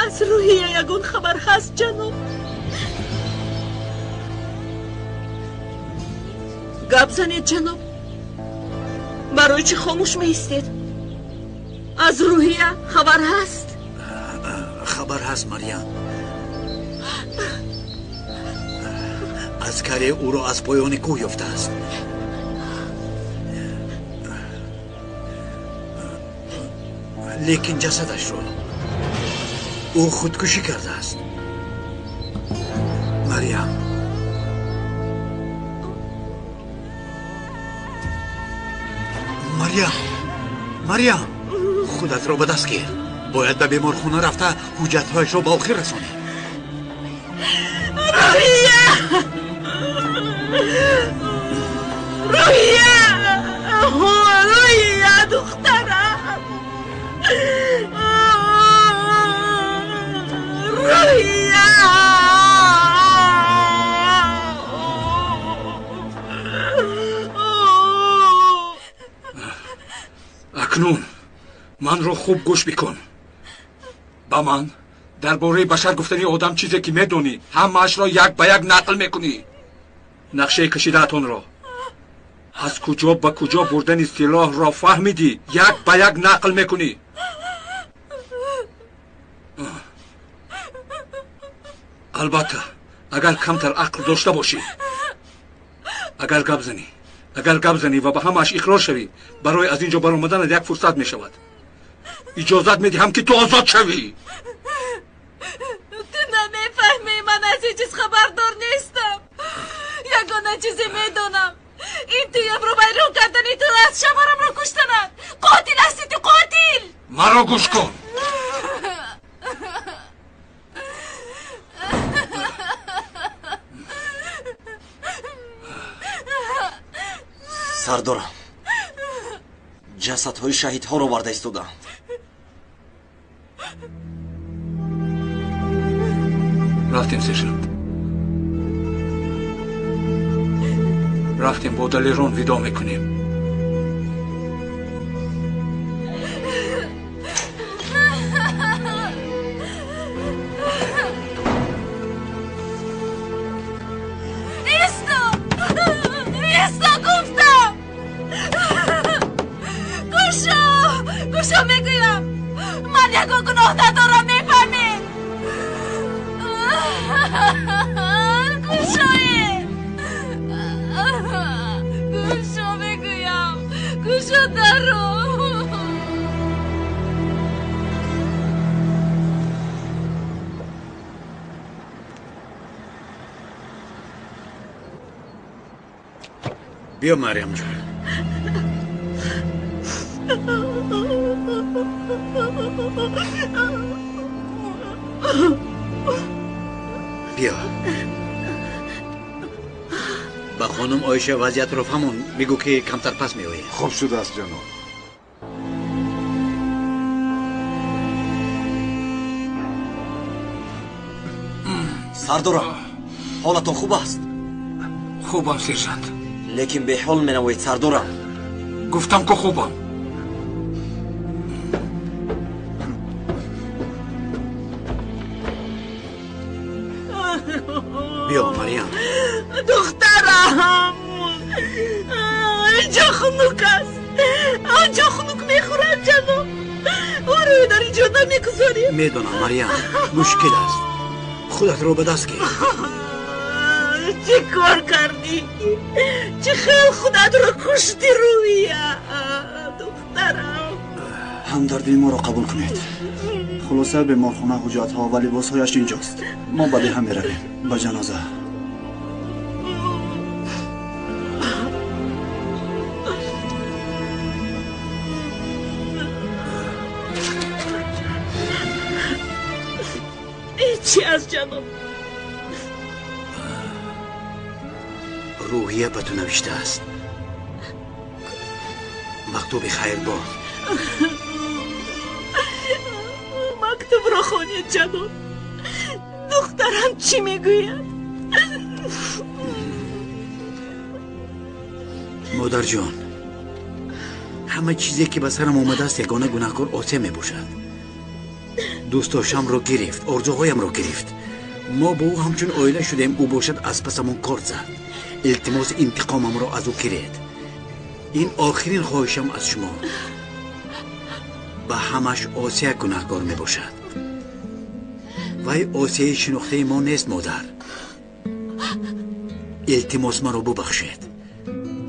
Speaker 2: Аз Рӯҳия ягон хабар ҳаст, ҷаноб? Гап занед, ҷаноб. Барои чӣ хомӯш меистед? Аз Рӯҳия хабар ҳаст?
Speaker 1: Хабар ҳаст, Марьям. Аскаре ӯро аз поёни кӯҳ ёфтааст. Лекин ҷасадашро ӯ худкушӣ кардааст. Марьям, Марьям, Марьям, худатро ба даст гир. Бояд ба беморхона рафта ҳуҷҷатҳояшро ба охир расонӣ.
Speaker 2: Рӯҳия! Рӯҳия! Рӯҳия, духтарам! Рӯҳия!
Speaker 3: Акнун манро хуб гӯш бикун. Ба ман дар бораи башар гуфтани одам чизе ки медонӣ, ҳамаашро як ба як нақл мекунӣ. Нақшаи кашидаатонро, аз куҷо ба куҷо бурдани силоҳро фаҳмидӣ, як ба як нақл мекунӣ. Албатта, агар камтар ақл дошта бошӣ, агар гап занӣ, агар гап занӣ ва ба ҳамааш иқрор шавӣ, барои аз ин ҷо баромаданат як фурсат мешавад. Иҷозат медиҳам ки ту озод шавӣ.
Speaker 9: Ту намефаҳмӣ, ман аз ҳеҷ чиз хабардор нестам. Ягона чизе медонам, ин туямро вайрон кардани ту аст, шавҳарамро куштанат. Қотил ҳасти ту, қотил!
Speaker 3: Маро гӯш кун.
Speaker 15: Сардорам, ҷасадҳои шаҳидҳоро оварда истодаанд.
Speaker 3: Рафтем, сержант. Рафтем, бо далерон видо мекунем.
Speaker 9: Исто! Исто, гуфтам! Кушо! Кушо мегӯям! Ман ягон гуноҳ надорам, мефаҳмед? Кушое! Кушо мегӯям! Кушо даро!
Speaker 1: Биё, Марьямҷон. Биё. Ба хонум Оиша вазъиятро фаҳмон, бигӯ ки камтар пас меояд.
Speaker 13: Хуб шудааст, ҷаноб.
Speaker 15: Сардорам, ҳолатон хуб аст?
Speaker 3: Хубам, сержант.
Speaker 15: Лекин беҳол менамоед, сардорам.
Speaker 3: Гуфтам ку хубам.
Speaker 1: Биё, Марьям.
Speaker 2: Духтарам, инҷо хунук аст. Онҷо хунук мехӯрад, ҷаноб. Ӯро дар инҷо намегузорем.
Speaker 1: Медонам, Марьям, мушкил аст. Худатро ба даст гир.
Speaker 2: Чӣ кор кардӣ? Чӣ хел худатро кушти, Рӯҳия? Духтарам.
Speaker 16: Ҳамдардии моро қабул кунед. Хулоса, беморхона, ҳуҷҷатҳо ва либосҳояш инҷост. Мо ба деҳа меравем, ба ҷаноза.
Speaker 2: Чӣ аст, ҷаноб?
Speaker 1: Рӯҳия ба ту навиштааст. Мактуби хайрбод.
Speaker 2: Мактубро хонед, ҷаноб. Духтарам чӣ мегӯяд?
Speaker 1: Модарҷон, ҳама чизе ки ба сарам омадааст, ягона гунаҳкор Осия мебошад. Дӯстдоштамро гирифт, орзуҳоямро гирифт. Мо бо ӯ ҳамчун оила шудем, ӯ бошад аз пасамон корд зад. Илтимоси интиқомамро аз ӯ гиред. Ин охирин хоҳишам аз шумо. Ба ҳамаш Осия гунаҳкор мебошад. Вай Осияи шинохтаи мо нест, модар. Илтимос, маро бубахшед.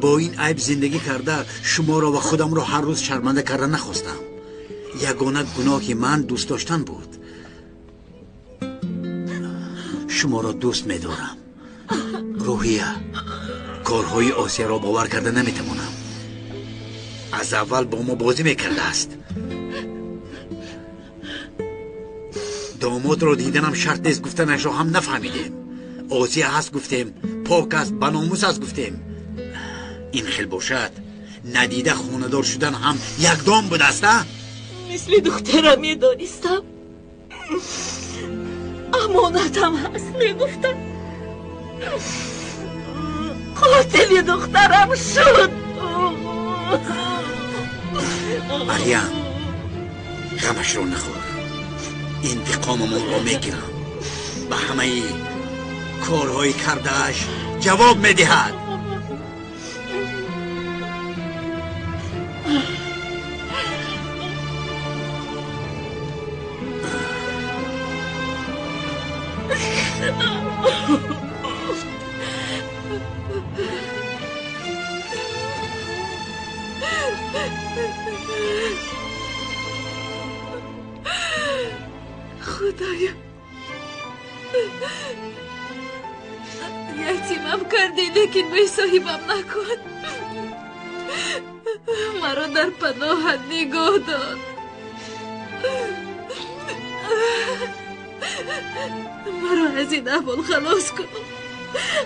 Speaker 1: Бо ин айб зиндагӣ карда, шуморо ва худамро ҳар рӯз шарманда карда нахостам. Ягона гуноҳи ман дӯст доштан буд. Шуморо дӯст медорам. Рӯҳия, корҳои Осияро бовар карда наметавонам. Аз аввал бо мо бозӣ мекардааст. Домодро диданам шарт нест гуфтанашро ҳам нафаҳмидем. Осия ҳаст гуфтем, пок аст, баномус аст гуфтем. Ин хел бошад, надида хонадор шудан ҳам якдом будааст, а?
Speaker 2: Мисли духтарам медонистам. Амонатам ҳаст мегуфтам. Қотили духтарам шуд.
Speaker 1: Марьям, ғамашро нахӯр. Интиқомамонро мегирам. Ба ҳамаи корҳои кардааш ҷавоб медиҳад.
Speaker 9: Худоё, ятимам кардӣ, лекин бесоҳибам накун. Маро дар паноҳат нигоҳ дор. Маро аз ин аҳвол халос кун.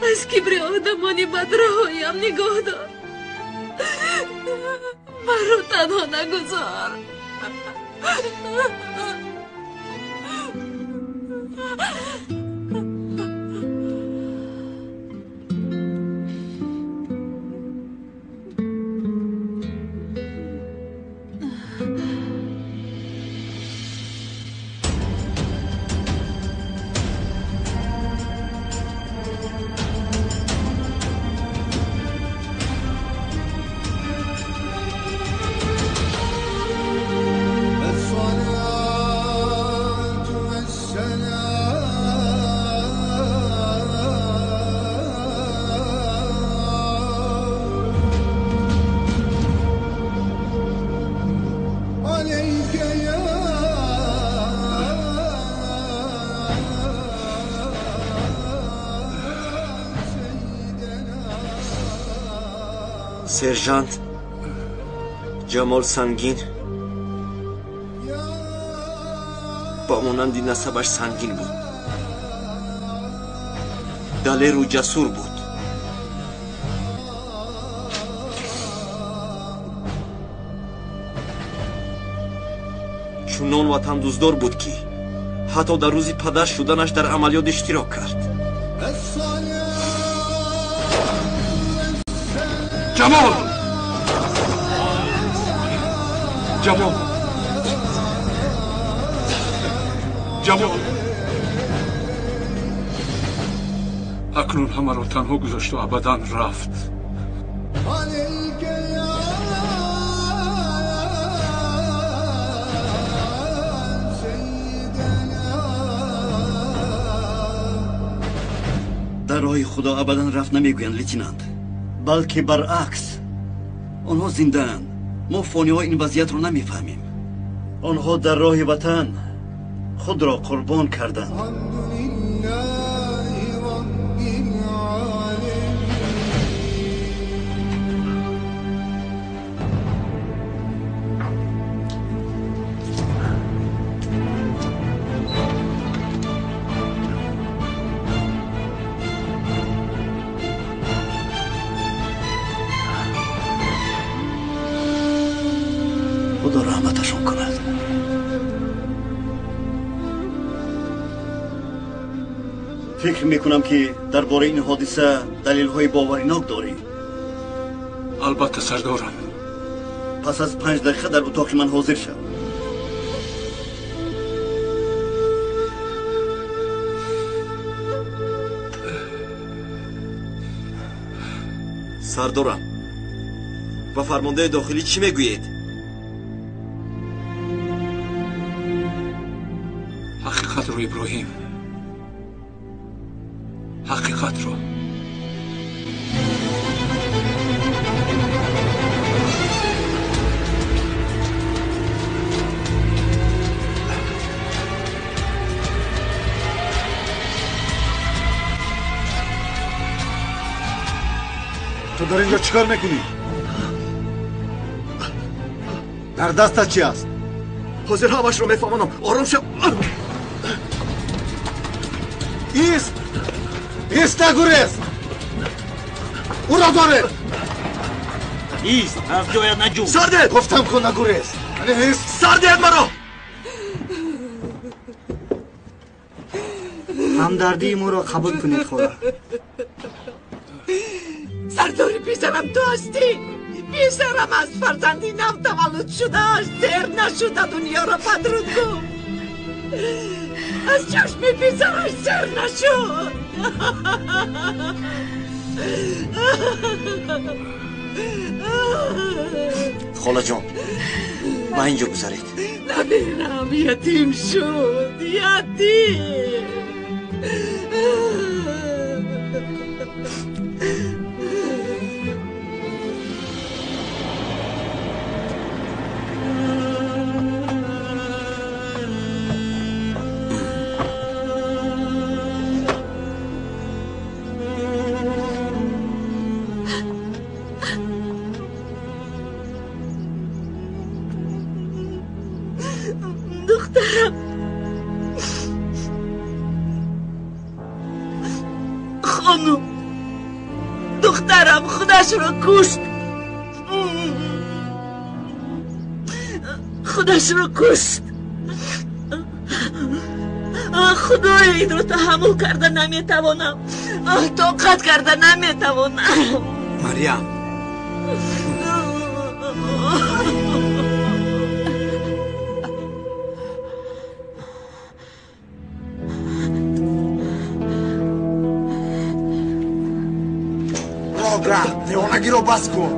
Speaker 9: Аз кибри одамони бадраҳоям нигоҳ дор. Маро танҳо нагузор.
Speaker 15: Сержант Ҷамол Сангин ба монанди насабаш сангин буд, далеру ҷасур буд. Чунон ватандӯстдор буд, ки ҳатто дар рӯзи падар шуданаш дар амалиёт иштирок кард.
Speaker 3: Ҷамол! Ҷамол! Ҷамол! Акнун ҳамаро танҳо гузошту абадан рафт.
Speaker 4: Дар роҳи Худо абадан рафт намегӯянд, лейтенант, балки баръакс. Онҳо зиндаанд. Мо фониҳо ин вазъиятро намефаҳмем. Онҳо дар роҳи ватан худро қурбон карданд. Худо раҳматашон кунад. Фикр мекунам, ки дар бораи ин ҳодиса далелҳои боваринок дорӣ.
Speaker 3: Албатта, сардорам.
Speaker 4: Пас аз 5 дақиқа дар утоқи ман ҳозир шав.
Speaker 15: Сардорам, ба фармондаи дохилӣ чӣ мегӯед?
Speaker 3: Ҳақиқатро, Иброҳим, ҳақиқатро.
Speaker 13: Ту дар инҷо чӣ кор мекунӣ? Дар дастат чӣ аст?
Speaker 15: Ҳозир ҳамашро мефаҳмонам. Ором шав.
Speaker 13: Ист! Ист, нагурез! Ӯро доред!
Speaker 1: Ист, аз ҷоят наҷӯ!
Speaker 15: Сардед!
Speaker 13: Гуфтам ку нагурез! Ист!
Speaker 15: Сардед маро!
Speaker 16: Ҳамдардии моро қабул кунед, хола.
Speaker 2: Сардори писарам ту ҳастӣ. Писарам аз фарзанди нав таваллуд шудааш сер нашуда дунёро падруд гуфт. Аз чашми писараш сер нашуд.
Speaker 15: Холаҷон, ба ин ҷо гузаред.
Speaker 2: Намерам, ятим шуд, ятим. Духтарам, хонум, духтарам худашро кушт, худашро кушт. Худоё, инро таҳаммул карда наметавонам, тоқат карда наметавонам.
Speaker 1: Марьям,
Speaker 13: девонагиро бас кун.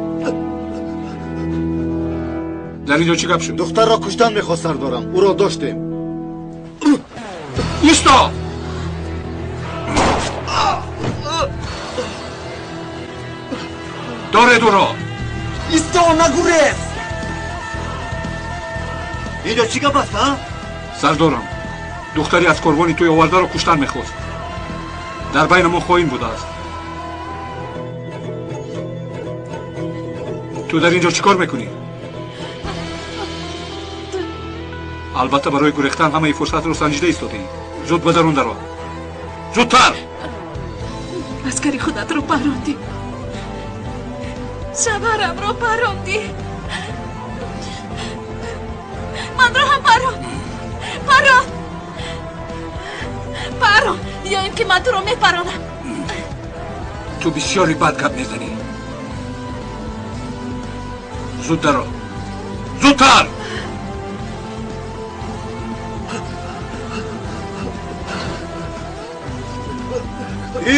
Speaker 3: Дар инҷо чӣ гап шуд?
Speaker 13: Духтарро куштан мехост, сардорам. Ӯро доштем.
Speaker 3: Исто! Доред ӯро!
Speaker 15: Исто, нагурез!
Speaker 4: Инҷо чӣ гап аст, ҳа?
Speaker 3: Сардорам, духтари аз корвони тӯй овардаро куштан мехост. Дар байни мо хоин будааст. Ту дар инҷо чӣ кор мекунӣ? Албатта, барои гурехтан ҳамаи фурсатро санҷида истодаӣ. Зуд ба дарун даро, зудтар!
Speaker 9: Аскари худатро парондӣ, шавҳарамро парондӣ, манро ҳам парон, парон, парон, ё ин ки ман туро мепаронам.
Speaker 3: Ту бисёри бад гап мезанӣ. Зуд даро, зудтар!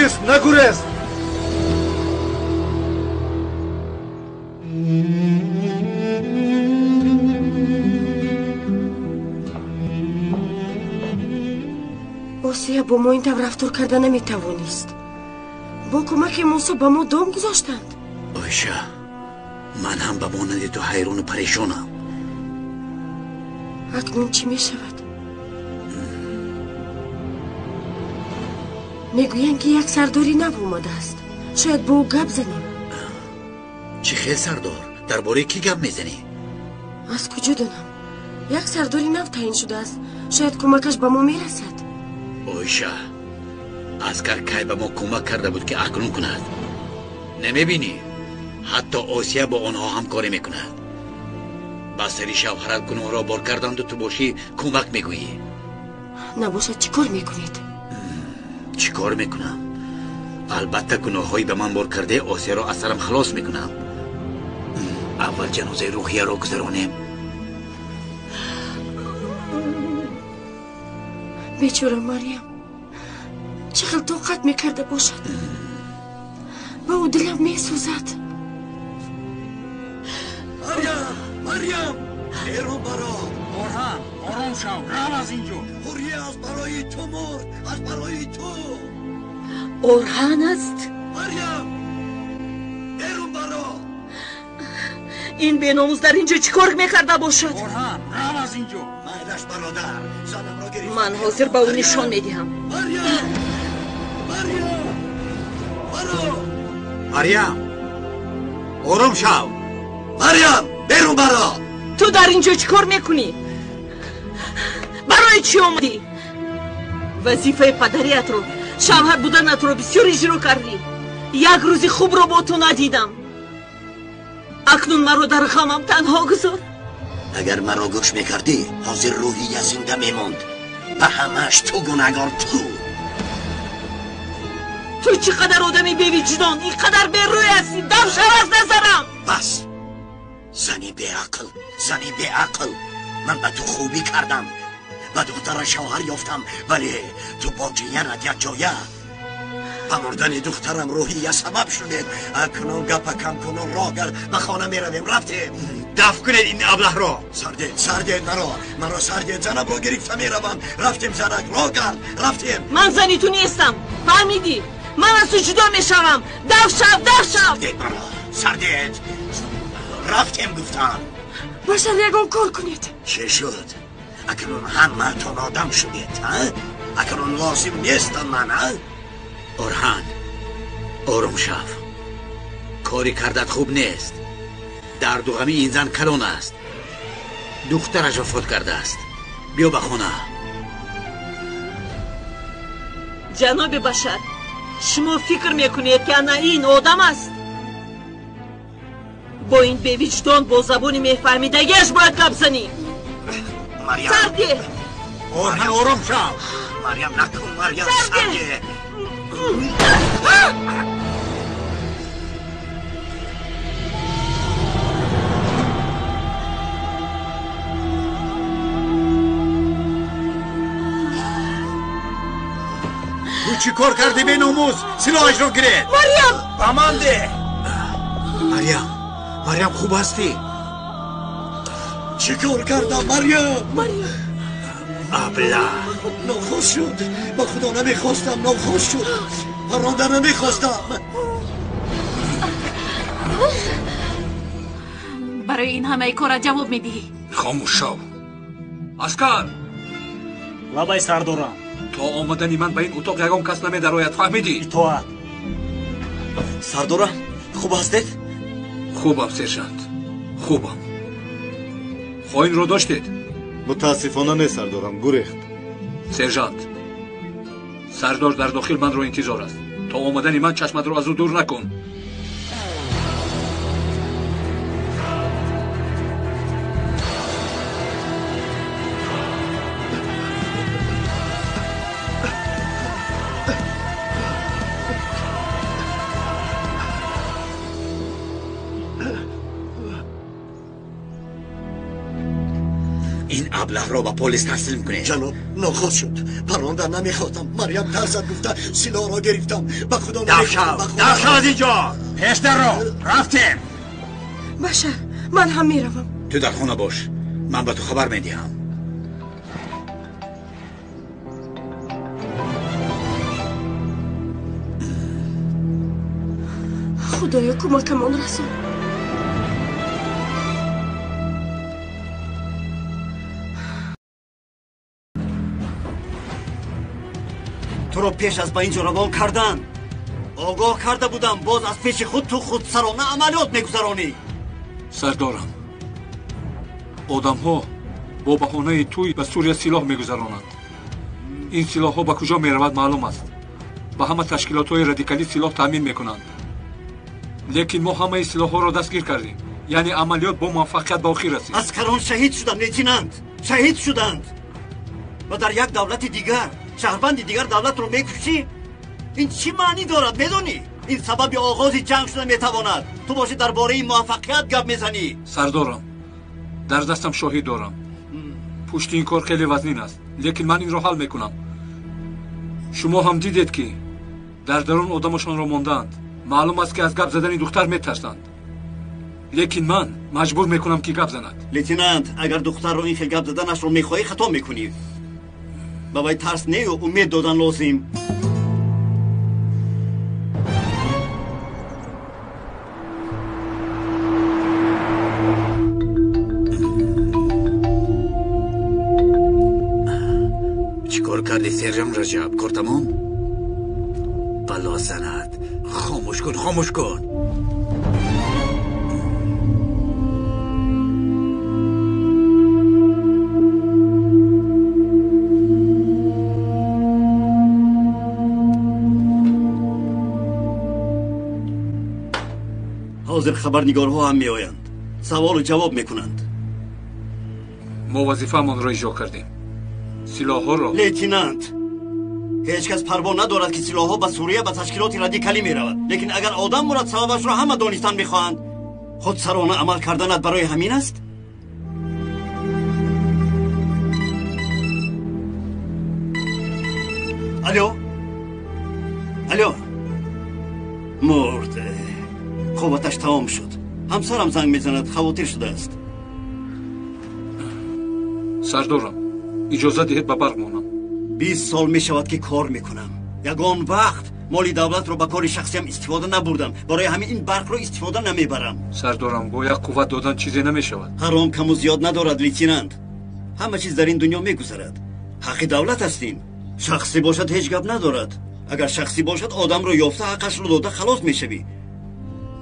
Speaker 13: Ист, нагурез!
Speaker 6: Осия бо мо ин тавр рафтор карда наметавонист. Бо кӯмаки Мусо ба мо дом гузоштанд.
Speaker 1: Оиша, ман ҳам ба монанди ту ҳайрону парешонам.
Speaker 6: Акнун чӣ мешавад? Мегӯянд, ки як сардори нав омадааст. Шояд бо ӯ гап занем.
Speaker 1: Чӣ хел сардор? Дар бораи кӣ гап мезанӣ?
Speaker 6: Аз куҷо донам? Як сардори нав таъин шудааст. Шояд кӯмакаш ба мо мерасад.
Speaker 1: Оиша, аскар кай ба мо кӯмак карда буд, ки акнун кунад? Намебинӣ? Ҳатто Осия бо онҳо ҳамкорӣ мекунад. Ба сари шавҳарат гуноҳро бор карданду ту бошӣ кӯмак мегӯӣ.
Speaker 6: Набошад, чӣ кор мекунед?
Speaker 1: Чӣ кор мекунам? Албатта, гуноҳҳои ба ман бор кардаи Осияро аз сарам халос мекунам. Аввал ҷанозаи Рӯҳияро гузаронем.
Speaker 6: Бечора Марьям чӣ хел тоқат мекарда бошад? Ба ӯ дилам месӯзад.
Speaker 8: Марьям, Марьям, берун баро.
Speaker 5: Орҳан, ором шав, рав аз ин ҷо.
Speaker 8: Ҳуррия аз барои ту мурд, аз барои ту.
Speaker 2: Орҳан аст?
Speaker 8: Марьям, берун баро.
Speaker 2: Ин беномус дар ин ҷо чӣ кор мекарда бошад?
Speaker 5: Орҳан, рав аз ин ҷо.
Speaker 8: Майлаш бародар, занамро гирифт.
Speaker 2: Ман ҳозир ба ӯ нишон медиҳам.
Speaker 8: Марьям, Марьям, баро.
Speaker 1: Марьям, ором шав.
Speaker 8: Марьям, берун баро.
Speaker 2: Ту дар ин ҷо чӣ кор мекунӣ? Барои чӣ омадӣ? Вазифаи падариятро, шавҳар буданатро бисёр иҷро кардӣ. Як рӯзи хубро бо ту надидам. Акнун маро дар ғамам танҳо гузор.
Speaker 8: Агар маро гӯш мекардӣ, ҳозир Рӯҳия зинда мемонд. Ба ҳамааш ту гунаҳгор, ту.
Speaker 2: Ту чӣ қадар одами бевиҷдон, ин қадар берӯй ҳастӣ. Дав шав аз назарам.
Speaker 8: Бас, зани беақл, зани беақл. Ман ба ту хубӣ кардам, ба духтара шавҳар ёфтам, вале ту бо ҷиянат якҷоя ба мурдани духтарам Рӯҳия сабаб шудед. Акнун гапа кам кунун, роҳ гард, ба хона меравем. Рафтем.
Speaker 1: Дафт кунед ин аблаҳро.
Speaker 8: Сардед, сардед маро, маро сардед. Занамро гирифта меравам. Рафтем, занак, роҳ гард, рафтем.
Speaker 2: Ман зани ту нестам, фаҳмидӣ? Ман аз ту ҷудо мешавам. Дав шав, дав шав.
Speaker 8: Сардед маро, сардед. Рафтем гуфтам.
Speaker 6: Башар, ягон кор кунед.
Speaker 8: Чӣ шуд? Акнун ҳамаатон одам шудед, а? Акнун лозим нестам ман, а?
Speaker 1: Орҳан, ором шав. Кори кардат хуб нест. Дарду ғами ин зан калон аст. Духтараш вафот кардааст. Биё ба хона.
Speaker 2: Ҷаноби Башар, шумо фикр мекунед, ки ана ин одам аст? Бо ин бевиҷдон бо забони мефаҳмидагиаш бояд гап занӣ.
Speaker 8: Марьям,
Speaker 2: Сарде.
Speaker 1: Орҳан, ором шав.
Speaker 8: Марьям, накун, Марьям,
Speaker 2: Сарде.
Speaker 8: Сарде.
Speaker 1: Ту чӣ кор кардӣ, беномус? Силоҳашро гиред.
Speaker 2: Марьям!
Speaker 5: Ба ман деҳ.
Speaker 1: Марьям, Марьям, хуб ҳастӣ?
Speaker 8: Чӣ кор кардам, Марьям?
Speaker 2: Марьям.
Speaker 1: Абла.
Speaker 8: Нохост шуд. Ба худо намехостам, нохост шуд. Паронда намехостам.
Speaker 9: Барои ин ҳамаи кора ҷавоб медиҳӣ.
Speaker 3: Хомӯш шав. Аскар!
Speaker 10: Лабай, сардорам.
Speaker 3: То омадани ман ба ин утоқ ягон кас намедарояд, фаҳмидӣ?
Speaker 10: Итоат.
Speaker 15: Сардорам, хуб ҳастед?
Speaker 3: Хубам, сержант, хубам. Хоинро доштед?
Speaker 13: Мутаассифона не, сардорам, гурехт.
Speaker 3: Сержант, сардор дар дохил манро интизор аст. То омадани ман чашматро аз ӯ дур накун.
Speaker 1: Ин аблаҳро ба полис таслим кунед.
Speaker 8: Ҷаноб, нохост шуд. Паронда намехостам. Марьям тарсад гуфта силоҳро гирифтам. Ба худо
Speaker 1: Дав шав, дав шав аз ин ҷо. Пештарро рафтем.
Speaker 6: Башар, ман ҳам меравам.
Speaker 1: Ту дар хона бош, ман ба ту хабар медиҳам.
Speaker 6: Худоё, кӯмакамон расон.
Speaker 4: Туро пеш аз ба ин ҷо равон кардан огоҳ карда будам, боз аз пеши худ ту худсарона амалиёт мегузаронӣ.
Speaker 3: Сардорам, одамҳо бо баҳонаи тӯй ба Сурия силоҳ мегузаронанд. Ин силоҳҳо ба куҷо меравад маълум аст. Ба ҳама ташкилотҳои радикалӣ силоҳ таъмин мекунанд. Лекин мо ҳамаи силоҳҳоро дастгир кардем. Яъне амалиёт бо муваффақият ба охир расид.
Speaker 4: Аскарон шаҳид шуданд, лейтенант, шаҳид шуданд. Ва дар як давлати дигар, шаҳрванди дигар давлатро мекушӣ? Ин чӣ маънӣ дорад, медонӣ? Ин сабаби оғози ҷанг шуда метавонад. Ту бошӣ дар бораи муваффақият гап мезанӣ.
Speaker 3: Сардорам, дар дастам шоҳид дорам. Пушти ин кор хеле вазнин аст, лекин ман инро ҳал мекунам. Шумо ҳам дидед, ки дар дарун одамашонро мондаанд. Маълум аст, ки аз гап задани духтар метарсанд. Лекин ман маҷбур мекунам, ки гап занад.
Speaker 4: Лейтенант, агар духтарро ин хел гап заданашро мехоҳӣ, хато мекунӣ. Ба вай тарс нею умед додан лозим.
Speaker 1: Чӣ кор кардӣ, сержант Раҷаб? Кор тамом? Бало занад. Хомӯш кун, хомӯш кун.
Speaker 4: Ҳозир хабарнигорҳо ҳам меоянд, саволу ҷавоб мекунанд.
Speaker 3: Мо вазифаамонро иҷро кардем. Силоҳҳоро.
Speaker 4: Лейтенант, ҳеҷ кас парво надорад, ки силоҳҳо ба Сурия ба ташкилоти радикалӣ меравад. Лекин агар одам мурад, сабабашро ҳама донистан мехоҳанд. Худсарона амал карданат барои ҳамин аст? Алло, алло, мурд. Қувваташ тамом шуд. Ҳамсарам занг мезанад, хавотир шудааст.
Speaker 3: Сардорам, иҷоза диҳед ба барқ монам.
Speaker 4: 20 сол мешавад, ки кор мекунам. Ягон вақт моли давлатро ба кори шахсиям истифода набурдам. Барои ҳамин ин барқро истифода намебарам.
Speaker 3: Сардорам, бо як қувват додан чизе намешавад.
Speaker 4: Ҳаром каму зиёд надорад, лейтенант. Ҳама чиз дар ин дунё мегузарад. Ҳаққи давлат аст ин. Шахсӣ бошад, ҳеҷ гап надорад. Агар шахсӣ бошад, одамро ёфта ҳаққашро дода халос мешавӣ.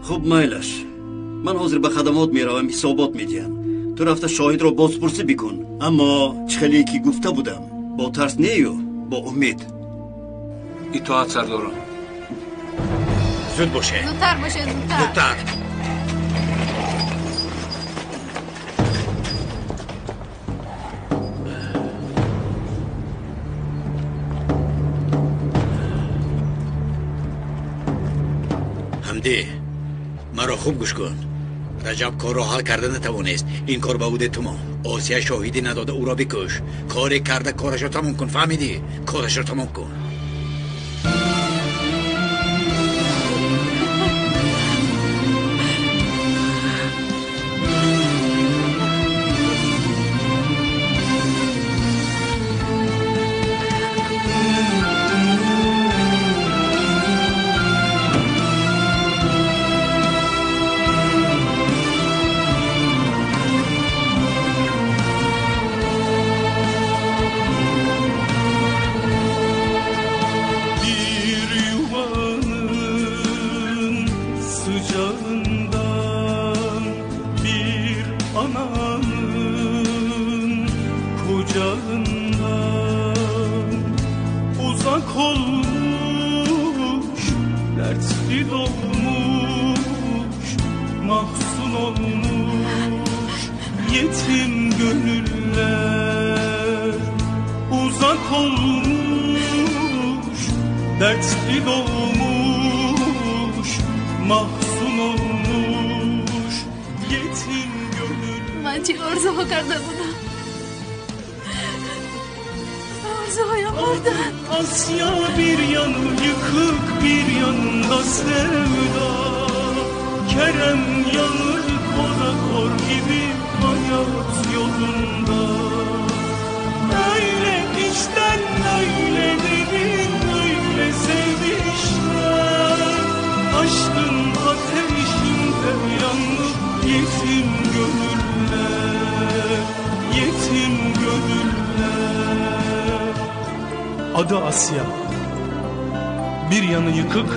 Speaker 4: Хуб, майлаш. Ман ҳозир ба хадамот меравам, ҳисобот медиҳам. Ту рафта шоҳидро бозпурсӣ бикун. Аммо чӣ хеле ки гуфта будам, бо тарс нею, бо умед.
Speaker 3: Итоат, сардорам.
Speaker 1: Зуд боше.
Speaker 7: Зудтар бошед, зудтар.
Speaker 1: Зудтар. Ҳамдӣ, маро хуб гӯш кун. Раҷаб корро ҳал карда натавонист. Ин кор ба уҳдаи ту монд. Осия шоҳидӣ надода ӯро бикуш. Коре карда корашро тамом кун, фаҳмидӣ? Корашро тамом кун.
Speaker 9: Ман чӣ орзуҳо карда будам? Arzuya buradan.
Speaker 17: Asya bir yanı yıkık, bir yanında sevda. Kerem yanır kora kor gibi hayat yolunda. Öyle içten, öyle derin, öyle sevişler. Aşkın ateşinde yanmış yetim gönüller, yetim gönüller.
Speaker 18: Adı Asya. Bir yanı yıkık,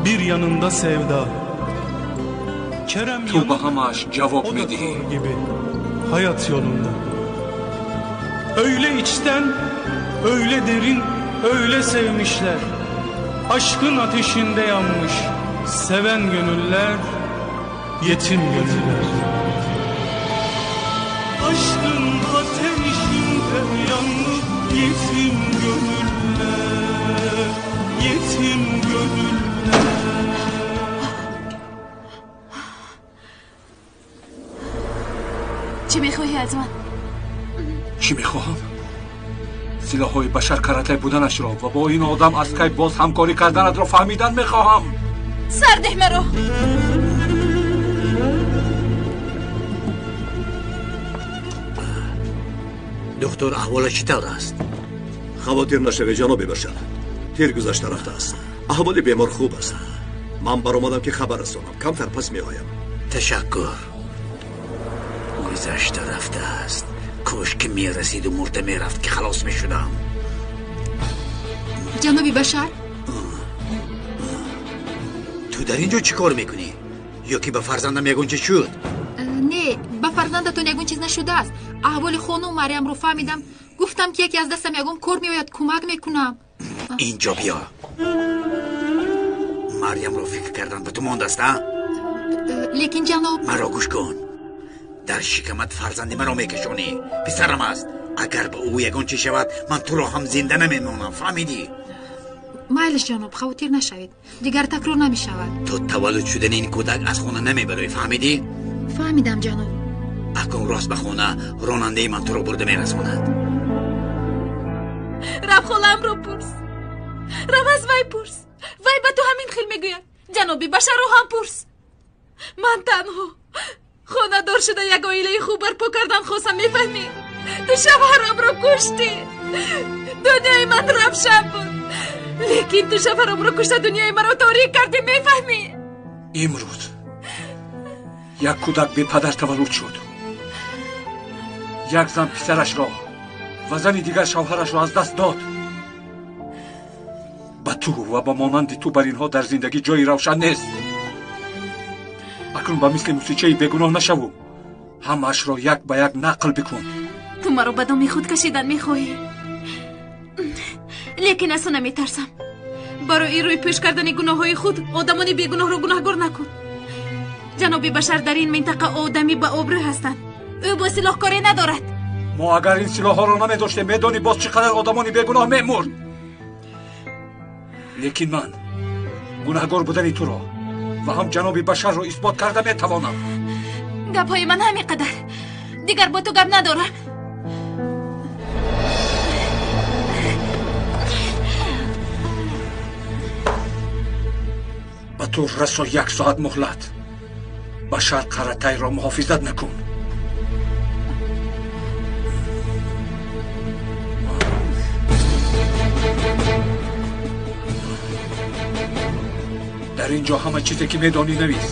Speaker 18: bir yanında sevda. Kerem
Speaker 3: Ту ба ҳамааш ҷавоб
Speaker 18: o da
Speaker 3: медиҳӣ.
Speaker 18: kor gibi hayat yolunda. Öyle içten, öyle derin, öyle sevmişler. Aşkın ateşinde yanmış seven gönüller, yetim gönüller.
Speaker 17: Aşkın ateşinde yanmış yetim gönüller, yetim gönüller.
Speaker 9: Чӣ мехоҳӣ аз ман?
Speaker 3: Чӣ мехоҳам? Силоҳҳои Башар Каратай буданашро ва бо ин одам аз кай боз ҳамкорӣ карданатро фаҳмидан мехоҳам.
Speaker 9: Сар деҳ маро.
Speaker 1: Доктор, аҳволаш чӣ тавр аст?
Speaker 8: Хавотир нашавед, ҷаноби Башар, тир гузашта рафтааст. Аҳволи бемор хуб аст. Ман баромадам, ки хабар расонам. Камтар пас меоям.
Speaker 1: Ташаккур. Гузашта рафтааст. Кош ки мерасиду мурда мерафт, ки халос мешудам.
Speaker 7: Ҷаноби Башар.
Speaker 1: Ту дар ин ҷо чӣ кор мекунӣ? Ё ки ба фарзандам ягон чиз шуд?
Speaker 7: Не, ба фарзандатон ягон чиз нашудааст. Аҳволи хонум Мариямро фаҳмидам, гуфтам, ки яке аз дастам ягон кор меояд, кӯмак мекунам.
Speaker 1: Инҷо биё. Марьямро фикр кардан ба ту мондааст, а?
Speaker 7: Лекин, ҷаноб.
Speaker 1: Маро гӯш кун. Дар шикамат фарзанди маро мекашонӣ. Писарам аст. Агар ба ӯ ягон чиз шавад, ман туро ҳам зинда намемонам, фаҳмидӣ?
Speaker 7: Майлиш, ҷаноб, хавотир нашавед, дигар такрор намешавад.
Speaker 1: То таваллуд шудани ин кӯдак аз хона намебароӣ, фаҳмидӣ?
Speaker 7: Фаҳмидам, ҷаноб.
Speaker 1: Акнун рост ба хона, ронандаи ман туро бурда мерасонад.
Speaker 9: Рав, холамро пурс. Рав, аз вай пурс. Вай ба ту ҳамин хел мегӯяд. Ҷаноби Башарро ҳам пурс. Ман танҳо хонадор шуда, як оилаи хуб барпо кардан хостам, мефаҳмӣ? Ту шавҳарамро куштӣ. Дунёи ман равшан буд, лекин ту шавҳарамро кушта, дунёи маро торик кардӣ, мефаҳмӣ?
Speaker 3: Имрӯз як кӯдак бепадар таваллуд шуд. Як зан писарашро ва зани дигар шавҳарашро аз даст дод. Ба ту ва ба монанди ту бар инҳо дар зиндагӣ ҷои равшан нест. Акнун ба мисли мусичаи бегуноҳ нашаву ҳамаашро як ба як нақл бикун.
Speaker 9: Ту маро ба доми худ кашидан мехоҳӣ, лекин аз ту наметарсам. Барои рӯйпӯш кардани гуноҳҳои худ одамони бегуноҳро гунаҳгор накун. Ҷаноби Башар дар ин минтақа одами ба обрӯ ҳастанд. Ӯ бо силоҳ коре надорад.
Speaker 3: Мо агар ин силоҳҳоро намедоштем, медонӣ, боз чӣ қадар одамони бегуноҳ мемурд. Лекин ман гунаҳгор будани туро ва ҳам ҷаноби Башарро исбот карда метавонам.
Speaker 9: Гапҳои ман ҳамин қадар. Дигар бо ту гап надорам.
Speaker 3: Ба ту расо як соат муҳлат. Башар Қаратайро муҳофизат накун. Дар ин ҷо ҳама чизе ки медонӣ навис.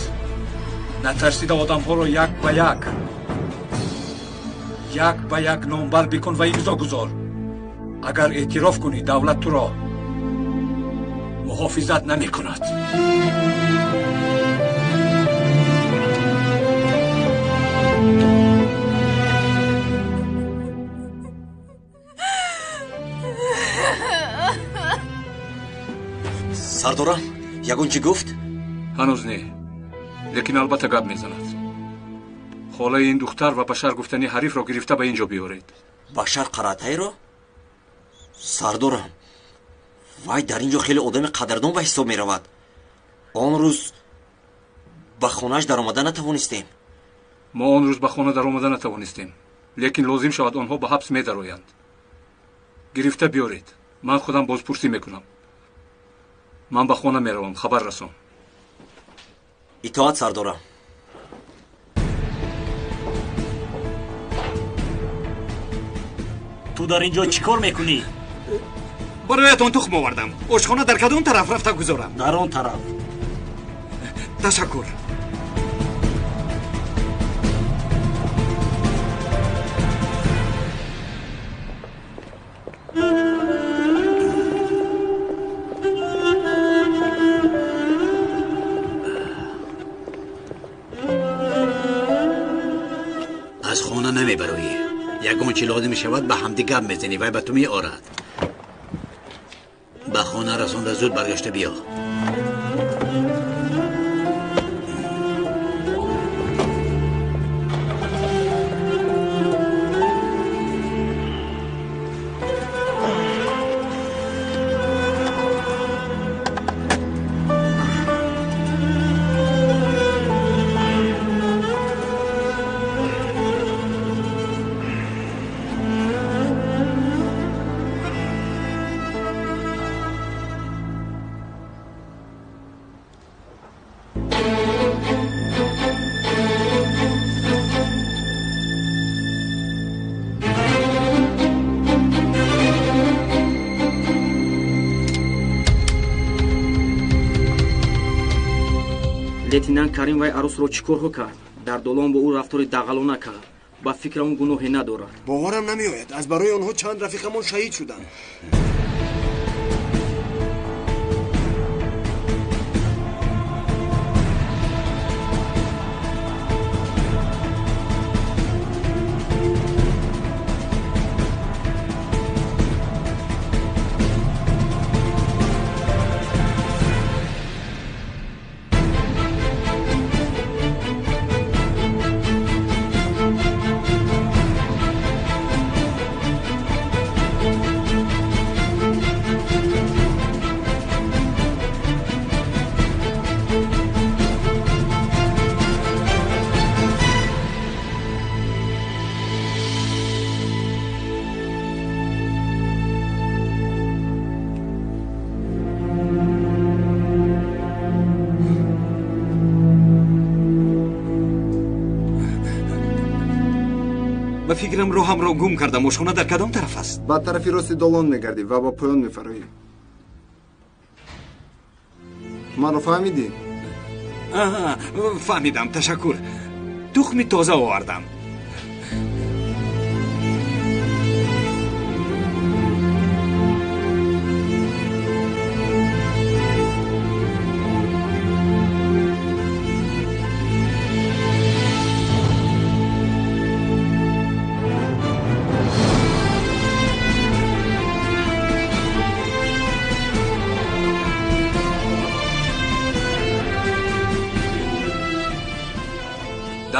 Speaker 3: Натарсида одамҳоро як ба як, як ба як номбар бикун ва имзо гузор. Агар эътироф кунӣ, давлат туро муҳофизат намекунад.
Speaker 15: Сардорам ягон чӣ гуфт?
Speaker 3: Ҳанӯз не, лекин албатта гап мезанад. Холаи ин духтар ва Башар гуфтани ҳарифро гирифта ба ин ҷо биёред.
Speaker 15: Башар Қаратайро? Сардорам, вай дар ин ҷо хеле одами қадрдон ба ҳисоб меравад. Он рӯз ба хонааш даромада натавонистем.
Speaker 3: Мо он рӯз ба хона даромада натавонистем, лекин лозим шавад, онҳо ба ҳабс медароянд. Гирифта биёред, ман худам бозпурсӣ мекунам. Ман ба хона меравам, хабар расон.
Speaker 15: Итоат, сардорам.
Speaker 19: Ту дар ин ҷо чӣ кор мекунӣ?
Speaker 5: Бароятон тухм овардам. Ошхона дар кадом тараф рафта гузорам?
Speaker 19: Дар он тараф.
Speaker 5: Ташаккур.
Speaker 1: Аз хона намебароӣ. Ягон чӣ лозим шавад, ба ҳамди гап мезанӣ, вай ба ту меорад. Ба хона расонда зуд баргашта биё.
Speaker 11: Лейтенант Карим вай арӯсро чӣ корҳо кард? Дар долон бо ӯ рафтори дағалона кард. Ба фикрам ӯ гуноҳе надорад.
Speaker 10: Боварам намеояд. Аз барои онҳо чанд рафиқамон шаҳид шуданд.
Speaker 5: Ба фикрам роҳамро гум кардам. Ошхона дар кадом тараф аст?
Speaker 19: Ба тарафи рости долон мегардӣ ва ба поён мефароӣ. Маро фаҳмидӣ?
Speaker 5: Аҳа, фаҳмидам, ташаккур. Тухми тоза овардам.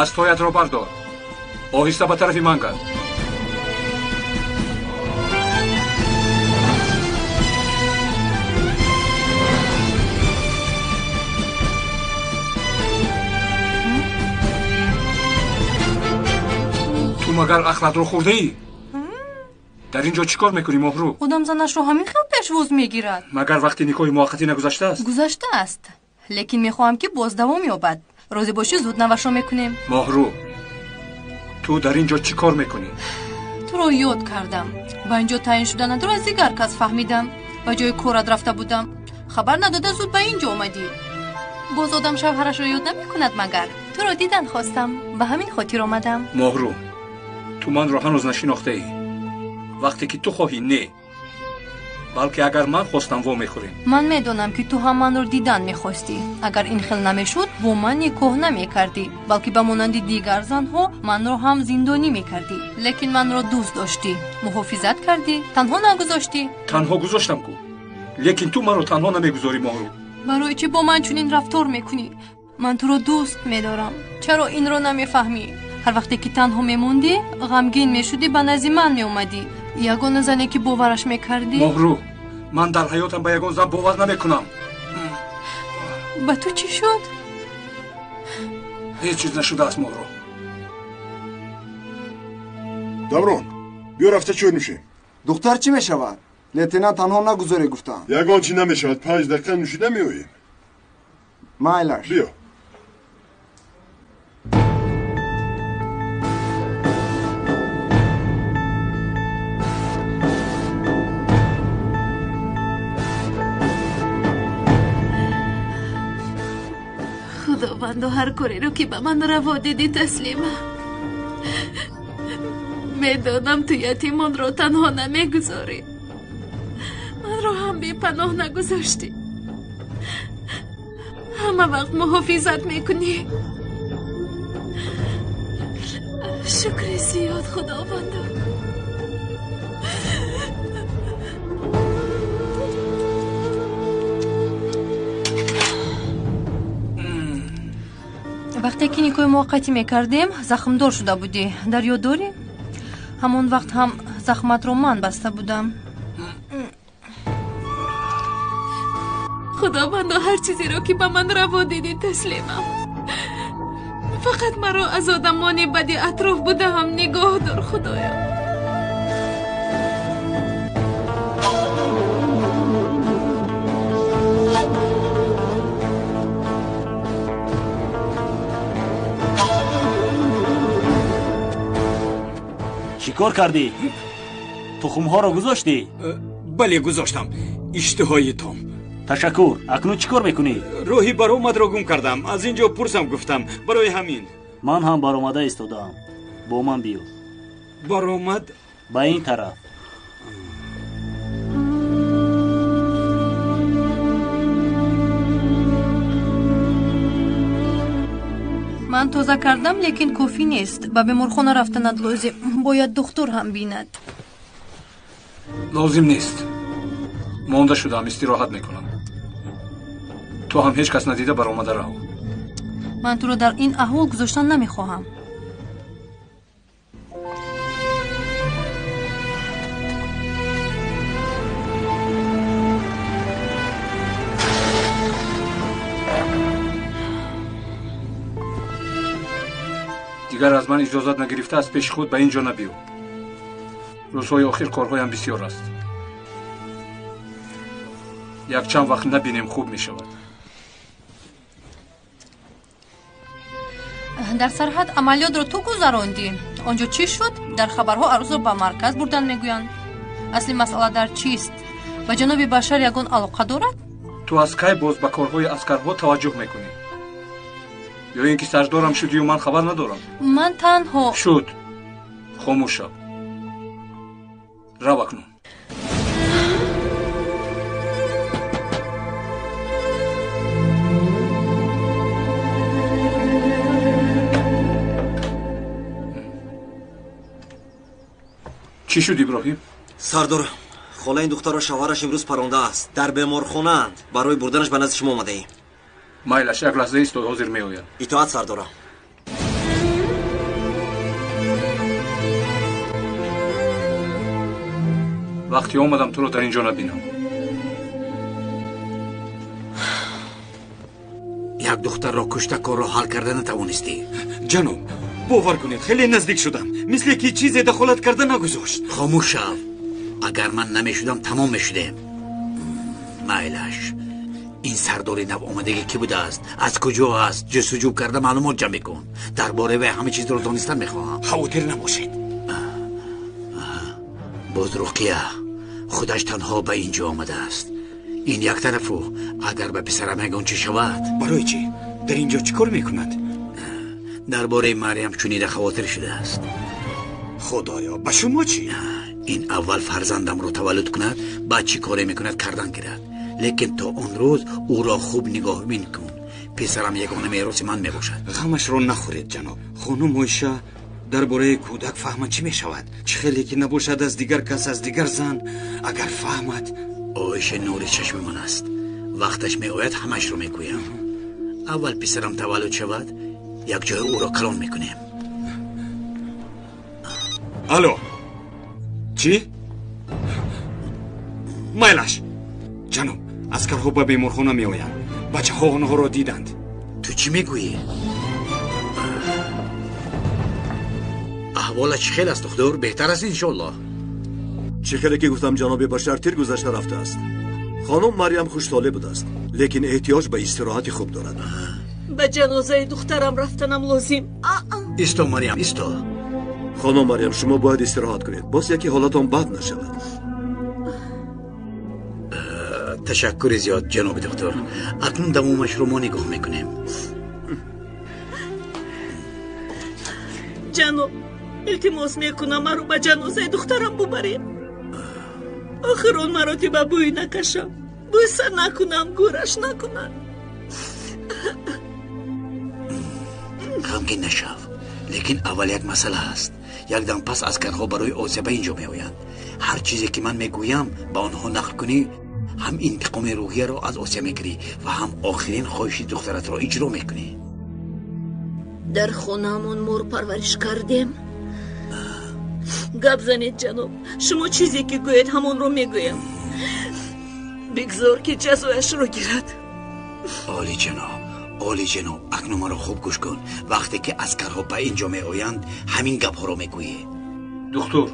Speaker 3: Дастҳоятро бардор. Оҳиста ба тарафи ман гард. Ту магар ахлатро хӯрдаӣ? Дар ин ҷо чӣ кор мекунӣ, Моҳрӯ?
Speaker 20: Одам занашро ҳамин хел пешвоз мегирад.
Speaker 3: Магар вақти никоҳи муваққатӣ нагузаштааст?
Speaker 20: Гузаштааст, лекин мехоҳам ки боз давом ёбад. Розӣ бошӣ, зуд навашро мекунем.
Speaker 3: Моҳрӯ, ту дар ин ҷо чӣ кор мекунӣ?
Speaker 20: Туро ёд кардам. Ба ин ҷо таъин шуданатро аз дигар кас фаҳмидам. Ба ҷои корат рафта будам. Хабар надода зуд ба ин ҷо омадӣ. Боз одам шавҳарашро ёд намекунад магар? Туро дидан хостам, ба ҳамин хотир омадам.
Speaker 3: Моҳрӯ, ту манро ҳанӯз нашинохтаӣ. Вақте ки ту хоҳӣ, не, балки агар ман хостам, во мехӯрем.
Speaker 20: Ман медонам, ки ту ҳам манро дидан мехостӣ. Агар ин хел намешуд, бо ман никоҳ намекардӣ, балки ба монанди дигар занҳо манро ҳам зиндонӣ мекардӣ. Лекин манро дӯст доштӣ, муҳофизат кардӣ, танҳо нагузоштӣ.
Speaker 3: Танҳо гузоштам ку, лекин ту маро танҳо намегузорӣ, Моҳрӯ.
Speaker 20: Барои чӣ бо ман чунин рафтор мекунӣ? Ман туро дӯст медорам. Чаро инро намефаҳмӣ? Ҳар вақте ки танҳо мемондӣ, ғамгин мешудӣ, ба назди ман меомадӣ. Ягона зане ки бовараш мекардӣ.
Speaker 3: Моҳрӯ, ман дар ҳаётам ба ягон зан бовар намекунам.
Speaker 20: Ба ту чӣ шуд?
Speaker 3: Ҳеҷ чиз нашудааст, Моҳрӯ.
Speaker 21: Даврон, биё рафта чой нӯшем.
Speaker 19: Духтар чӣ мешавад? Лейтенант танҳо нагузорӣ гуфтам.
Speaker 21: Ягон чӣ намешавад, 5 дақиқа нӯшида меоем.
Speaker 19: Майлаш.
Speaker 21: Биё.
Speaker 9: Худовандо, ҳар кореро ки ба ман раво дидӣ таслимам. Медонам ту ятимонро танҳо намегузорӣ. Манро ҳам бепаноҳ нагузоштӣ. Ҳама вақт муҳофизат мекунӣ. Шукри зиёд, Худовандо.
Speaker 20: Вақте ки никоҳи муваққатӣ мекардем, захмдор шуда будӣ. Дар ёд дорӣ? Ҳамон вақт ҳам захматро ман баста будам.
Speaker 9: Худовандо, ҳар чизеро ки ба ман раво дидӣ таслимам. Фақат маро аз одамони бади атроф буда ҳам нигоҳ дор, Худоё.
Speaker 12: Чӣ кор кардӣ? Тухмҳоро гузоштӣ?
Speaker 5: Бале, гузоштам. Иштиҳои том.
Speaker 12: Ташаккур. Акнун чӣ кор мекунӣ?
Speaker 5: Роҳи баромадро гум кардам. Аз ин ҷо пурсам гуфтам. Барои ҳамин.
Speaker 12: Ман ҳам баромада истодаам. Бо ман биё.
Speaker 5: Баромад?
Speaker 12: Ба ин тараф.
Speaker 20: Ман тоза кардам, лекин кофӣ нест. Ба беморхона рафтанат лозим. Бояд духтур ҳам бинад.
Speaker 3: Лозим нест. Монда шудаам, истироҳат мекунам. Ту ҳам ҳеҷ кас надида баромада раҳо.
Speaker 20: Ман туро дар ин аҳвол гузоштан намехоҳам.
Speaker 3: Дигар аз ман иҷозат нагирифта аз пеши худ ба ин ҷо набиё. Рӯзҳои охир корҳоям бисёр аст. Якчанд вақт набинем хуб мешавад.
Speaker 20: Дар сарҳад амалиётро ту гузарондӣ. Он ҷо чӣ шуд? Дар хабарҳо арӯсро ба марказ бурдан мегӯянд. Асли масъала дар чист? Ба ҷаноби Башар ягон алоқа дорад?
Speaker 3: Ту аз кай боз ба корҳои аскарҳо таваҷҷӯҳ мекунӣ? Ё ин ки сардорам шудию ман хабар надорам?
Speaker 20: Ман танҳо
Speaker 3: шуд. Хомӯш шав. Рав акнун. Чӣ шуд, Иброҳим?
Speaker 15: Сардор, холаи ин духтарро шавҳараш имрӯз парондааст. Дар беморхонаанд. Барои бурданаш ба назди шумо омадаем.
Speaker 3: Майлаш, як лаҳза истод, ҳозир меояд.
Speaker 15: Итоат, сардорам.
Speaker 3: Вақте омадам туро дар ин ҷо набинам.
Speaker 1: Як духтарро кушта корро ҳал карда натавонистӣ.
Speaker 5: Ҷаноб, бовар кунед, хеле наздик шудам. Мисле ки чизе дахолат карда нагузошт.
Speaker 1: Хомӯш шав. Агар ман намешудам, тамом мешудем. Майлаш, ин сардори нав омадагӣ кӣ будааст? Аз куҷо аст? Ҷустуҷӯ карда маълумот ҷамъ мекун. Дар бораи вай ҳама чизро донистан мехоҳам.
Speaker 5: Хавотир набошед.
Speaker 1: Боз Руқия худаш танҳо ба ин ҷо омадааст. Ин як тарафу, агар ба писарам ягон чӣ шавад.
Speaker 5: Барои чӣ? Дар ин ҷо чӣ кор мекунад?
Speaker 1: Дар бораи Марьям чунида хавотир шудааст.
Speaker 5: Худоё, ба шумо чӣ?
Speaker 1: Ин аввал фарзандамро таваллуд кунад, баъд чӣ коре мекунад кардан гирад. Лекин то он рӯз ӯро хуб нигоҳбин кун. Писарам ягона мероси ман мебошад.
Speaker 5: Ғамашро нахӯред, ҷаноб. Хонум Оиша дар бораи кӯдак фаҳмад чӣ мешавад? Чӣ хеле ки набошад аз дигар кас, аз дигар зан, агар фаҳмад.
Speaker 1: Оиша нури чашми ман аст. Вақташ меояд, ҳамашро мегӯям. Аввал писарам таваллуд шавад, як ҷое ӯро калон мекунем.
Speaker 5: Алло, чӣ? Майлаш, ҷаноб, аскарҳо ба беморхона меоянд. Бачаҳо онҳоро диданд.
Speaker 1: Ту чӣ мегӯӣ? Аҳволат чӣ хел аст, духтур? Беҳтар аст иншоаллоҳ.
Speaker 8: Чӣ хеле ки гуфтам, ҷаноби Башар тир гузашта рафтааст. Хонум Марьям хуштолеъ будааст, лекин эҳтиёҷ ба истироҳати хуб дорад.
Speaker 2: Ба ҷанозаи духтарам рафтанам лозим.
Speaker 1: Исто, Марьям, исто.
Speaker 8: Хонум Марьям, шумо бояд истироҳат кунед. Боз яке ҳолатон бад нашавад.
Speaker 1: Ташаккури зиёд, ҷаноби духтур. Акнун давомашро мо нигоҳ мекунем.
Speaker 2: Ҷаноб, илтимос мекунам, маро ба ҷанозаи духтарам бубаред. Охир он маротиба бӯй накашам, бӯса накунам, гӯраш накунам.
Speaker 1: Ғамгин нашав, лекин аввал як масъала аст. Якдам пас аскарҳо барои Осия ба инҷо меоянд. Ҳар чизе ки ман мегӯям ба онҳо нақл кунӣ, ҳам интиқоми рӯҳияро аз Осия мегирӣ ва ҳам охирин хоҳиши духтаратро иҷро мекунӣ.
Speaker 2: Дар хонаамон мор парвариш кардем. Гап занед, ҷаноб, шумо чизе ки гӯед ҳамонро мегӯям. Бигзор ки ҷазояшро гирад.
Speaker 1: Оли ҷаноб, оли ҷаноб, акнун маро хуб гӯш кун. Вақте ки аскарҳо ба инҷо меоянд, ҳамин гапҳоро мегӯӣ.
Speaker 3: Духтур,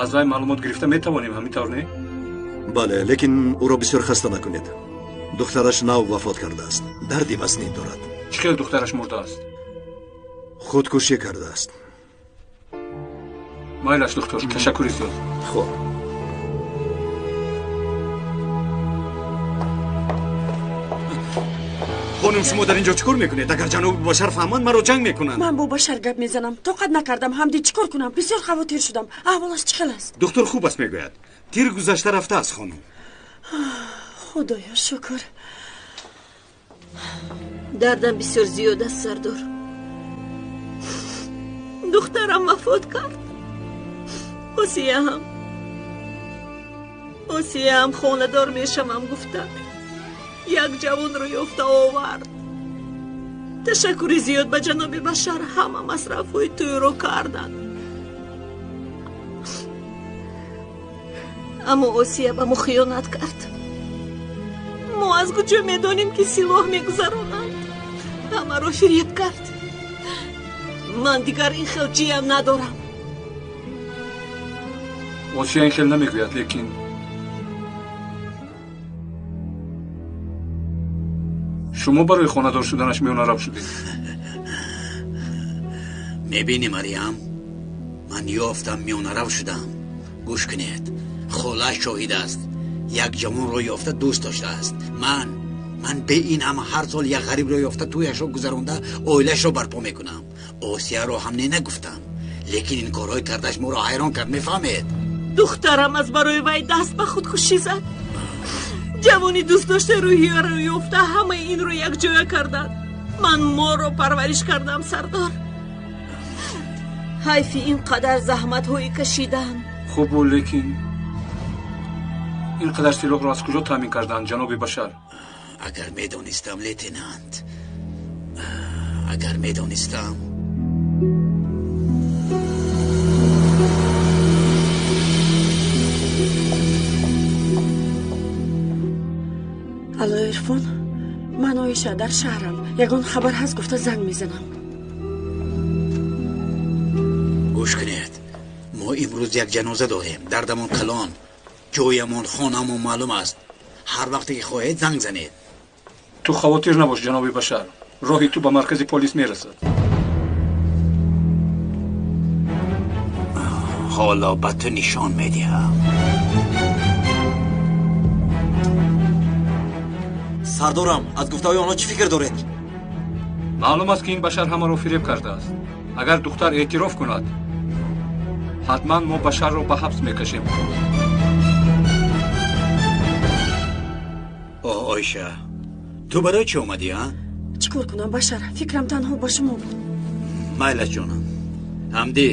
Speaker 3: аз вай маълумот гирифта метавонем, ҳамин тавр не?
Speaker 8: Бале, лекин ӯро бисёр хаста накунед. Духтараш нав вафот кардааст, дарди вазнин дорад.
Speaker 3: Чӣ хел духтараш мурдааст?
Speaker 8: Худкушӣ кардааст.
Speaker 3: Майлаш, духтур, ташаккури зиёд.
Speaker 8: Хуб.
Speaker 5: Хонум, шумо дар инҷо чӣ кор мекунед? Агар ҷаноби Башар фаҳманд, маро ҷанг мекунанд.
Speaker 6: Ман бо Башар гап мезанам. Тоқат накардам. Ҳамди, чӣ кор кунам? Бисёр хавотир шудам. Аҳволаш чӣ хел аст?
Speaker 5: Духтур хуб аст мегӯяд. Тир гузашта рафтааст, хонум.
Speaker 6: Худоё шукр.
Speaker 2: Дардам бисёр зиёд аст, сардор. Духтарам вафот кард. Осияам хонадор мешавам гуфта як ҷавонро ёфта овард. Ташаккури зиёд ба ҷаноби Башар, ҳама масрафҳои тӯйро карданд. Аммо Осия ба мо хиёнат кард. Мо аз куҷо медонем, ки силоҳ мегузаронанд? Ҳамаро фиреб кард. Ман дигар ин хел ҷиям надорам.
Speaker 3: Осия ин хел намегӯяд, лекин шумо барои хонадор шуданаш миёнарав шудед.
Speaker 1: Мебинӣ, Мариям, ман ёфтам, миёнарав шудам. Гӯш кунед, холааш шоҳид аст. Як ҷавонро ёфта дӯст доштааст. Ман бе ин ҳама ҳар сол як ғарибро ёфта тӯяшро гузаронда оилаашро барпо мекунам. Осияро ҳам не нагуфтам, лекин ин корҳои кардааш моро ҳайрон кард, мефаҳмед?
Speaker 2: Духтарам аз барои вай даст ба худкушӣ зад. Ҷавони дӯст дошта рӯҳияро ёфта ҳамаи инро якҷоя карданд. Ман моро парвариш кардам, сардор. Ҳайфи ин қадар заҳматҳои кашидам.
Speaker 3: Хуб, лекин ин қадар силоҳро аз куҷо таъмин карданд, ҷаноби Башар?
Speaker 1: Агар медонистам, лейтенант, агар медонистам.
Speaker 6: Алло, Ирфон, ман Оиша дар шаҳрам. Ягон хабар ҳаст гуфта занг мезанам.
Speaker 1: Гӯш кунед, мо имрӯз як ҷаноза дорем. Дардамон калон, ҷоямон, хонамон маълум аст. Ҳар вақте ки хоҳед занг занед.
Speaker 3: Ту хавотир набош, ҷаноби Башар. Роҳи ту ба маркази полис мерасад.
Speaker 1: Ҳоло ба ту нишон медиҳам.
Speaker 15: Сардорам, аз гуфтаҳои онҳо чӣ фикр доред?
Speaker 3: Маълум аст, ки ин Башар ҳамаро фиреб кардааст. Агар духтар эътироф кунад, ҳатман мо Башарро ба ҳабс мекашем.
Speaker 1: Оҳ, Оиша, ту барои чӣ омадӣ, а?
Speaker 6: Чӣ кор кунам, Башар? Фикрам танҳо ба шумо буд.
Speaker 1: Майлаш, ҷонам. Ҳамдӣ,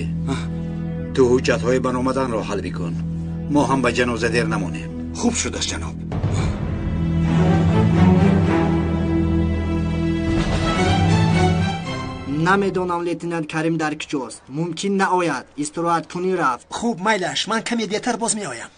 Speaker 1: ту ҳуҷҷатҳои баромаданро ҳал бикун. Мо ҳам ба ҷаноза дер намонем.
Speaker 5: Хуб шудааст, ҷаноб.
Speaker 4: Намедонам лейтенант Карим дар куҷост. Мумкин наояд, истироҳаткунӣ рафт.
Speaker 14: Хуб, майлаш, ман каме дертар боз меоям.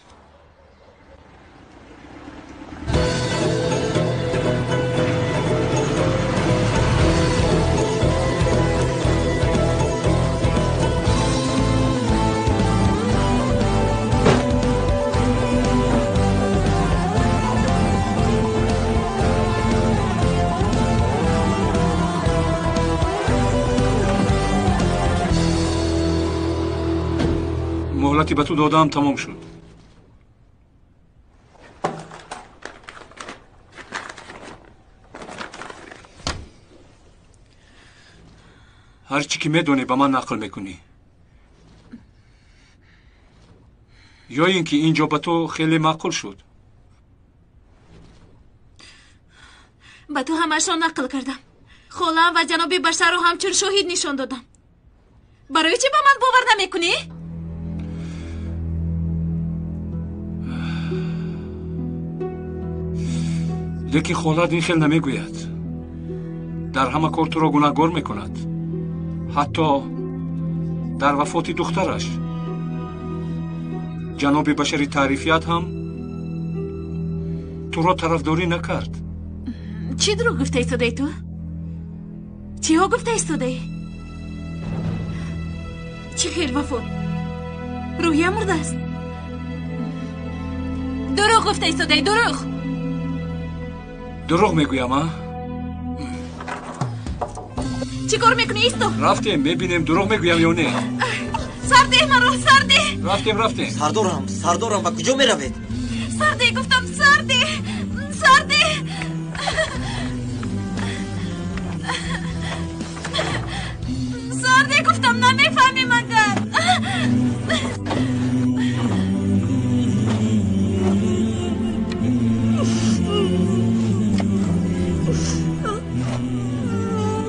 Speaker 3: Муҳлати ба ту додаам тамом шуд. Ҳар чӣ ки медонӣ ба ман нақл мекунӣ. Ё ин ки ин ҷо ба ту хеле маъқул шуд?
Speaker 9: Ба ту ҳамаашро нақл кардам. Холаам ва ҷаноби Башарро ҳамчун шоҳид нишон додам. Барои чӣ ба ман бовар намекунӣ?
Speaker 3: Лекин холат ин хел намегӯяд. Дар ҳама кор туро гунаҳгор мекунад. Ҳатто дар вафоти духтараш. Ҷаноби Башари таърифият ҳам туро тарафдорӣ накард.
Speaker 9: Чӣ дурӯғ гуфта истодаи ту? Чиҳо гуфта истодаӣ? Чӣ хел вафот? Рӯҳия мурдааст? Дурӯғ гуфта истодаӣ, дурӯғ!
Speaker 3: Дурӯғ мегӯям, а?
Speaker 9: Чӣ кор мекунӣ, исто?
Speaker 3: Рафтем, мебинем дурӯғ мегӯям ё не.
Speaker 9: Сардеҳ маро, сардеҳ!
Speaker 3: Рафтем, рафтем.
Speaker 15: Сардорам, сардорам, ба куҷо меравед?
Speaker 9: Сардеҳ, гуфтам, сардеҳ! Сардеҳ! Сардеҳ, гуфтам, намефаҳмӣ магар?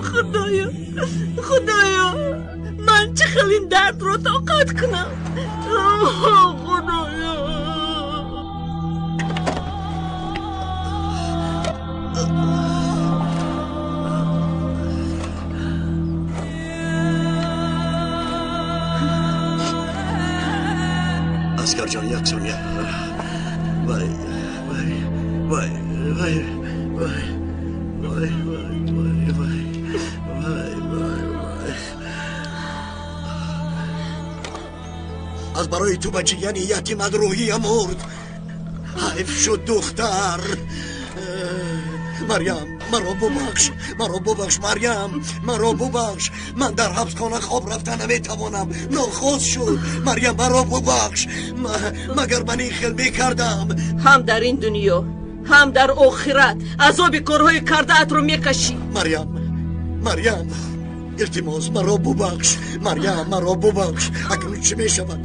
Speaker 9: Худоё, Худоё, ман чӣ хел ин дардро тоқат кунам? Худоё!
Speaker 8: Асгарҷон, як сония. Вай, вай, вай, вай, вай, вай, вай, вай, вай, вай, вай, вай. Аз барои ту бачияни ятимат рӯҳия мурд. Ҳайф шуд духтар. Марьям, маро бубахш, маро бубахш, Марьям, маро бубахш. Ман дар ҳабсхона хоб рафта наметавонам. Нохост шуд. Марьям, маро бубахш. Магар ман ин хел мекардам?
Speaker 2: Ҳам дар ин дунё, ҳам дар охират азоби корҳои кардаатро мекашӣ.
Speaker 8: Марьям, Марьям, илтимос, маро бубахш. Марьям, маро бубахш. Акнун чӣ мешавад?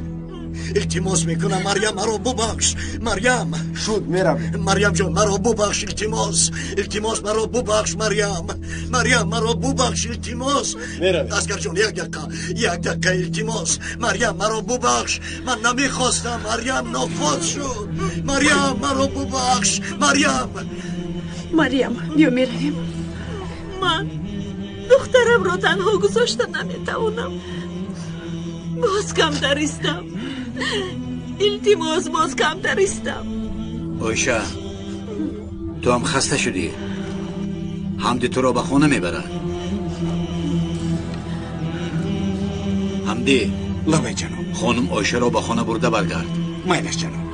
Speaker 8: Илтимос мекунам, Марьям, маро бубахш. Марьям.
Speaker 19: Шуд, меравем.
Speaker 8: Марьямҷон, маро бубахш, илтимос. Илтимос, маро бубахш, Марьям. Марьям, маро бубахш, илтимос.
Speaker 10: Меравем.
Speaker 8: Асгарҷон, як дақиқа, як дақиқа, илтимос. Марьям, маро бубахш. Ман намехостам, Марьям, нохост шуд. Марьям, маро бубахш, Марьям.
Speaker 2: Марьям, биё меравем. Ман духтарамро танҳо гузошта наметавонам. Боз камтар истам. Илтимос, боз камтар истам.
Speaker 1: Оиша, ту ҳам хаста шудӣ. Ҳамди туро ба хона мебарад. Ҳамдӣ.
Speaker 5: Лабай ҷаноб.
Speaker 1: Хонум Оишаро ба хона бурда баргард.
Speaker 5: Майлаш ҷаноб.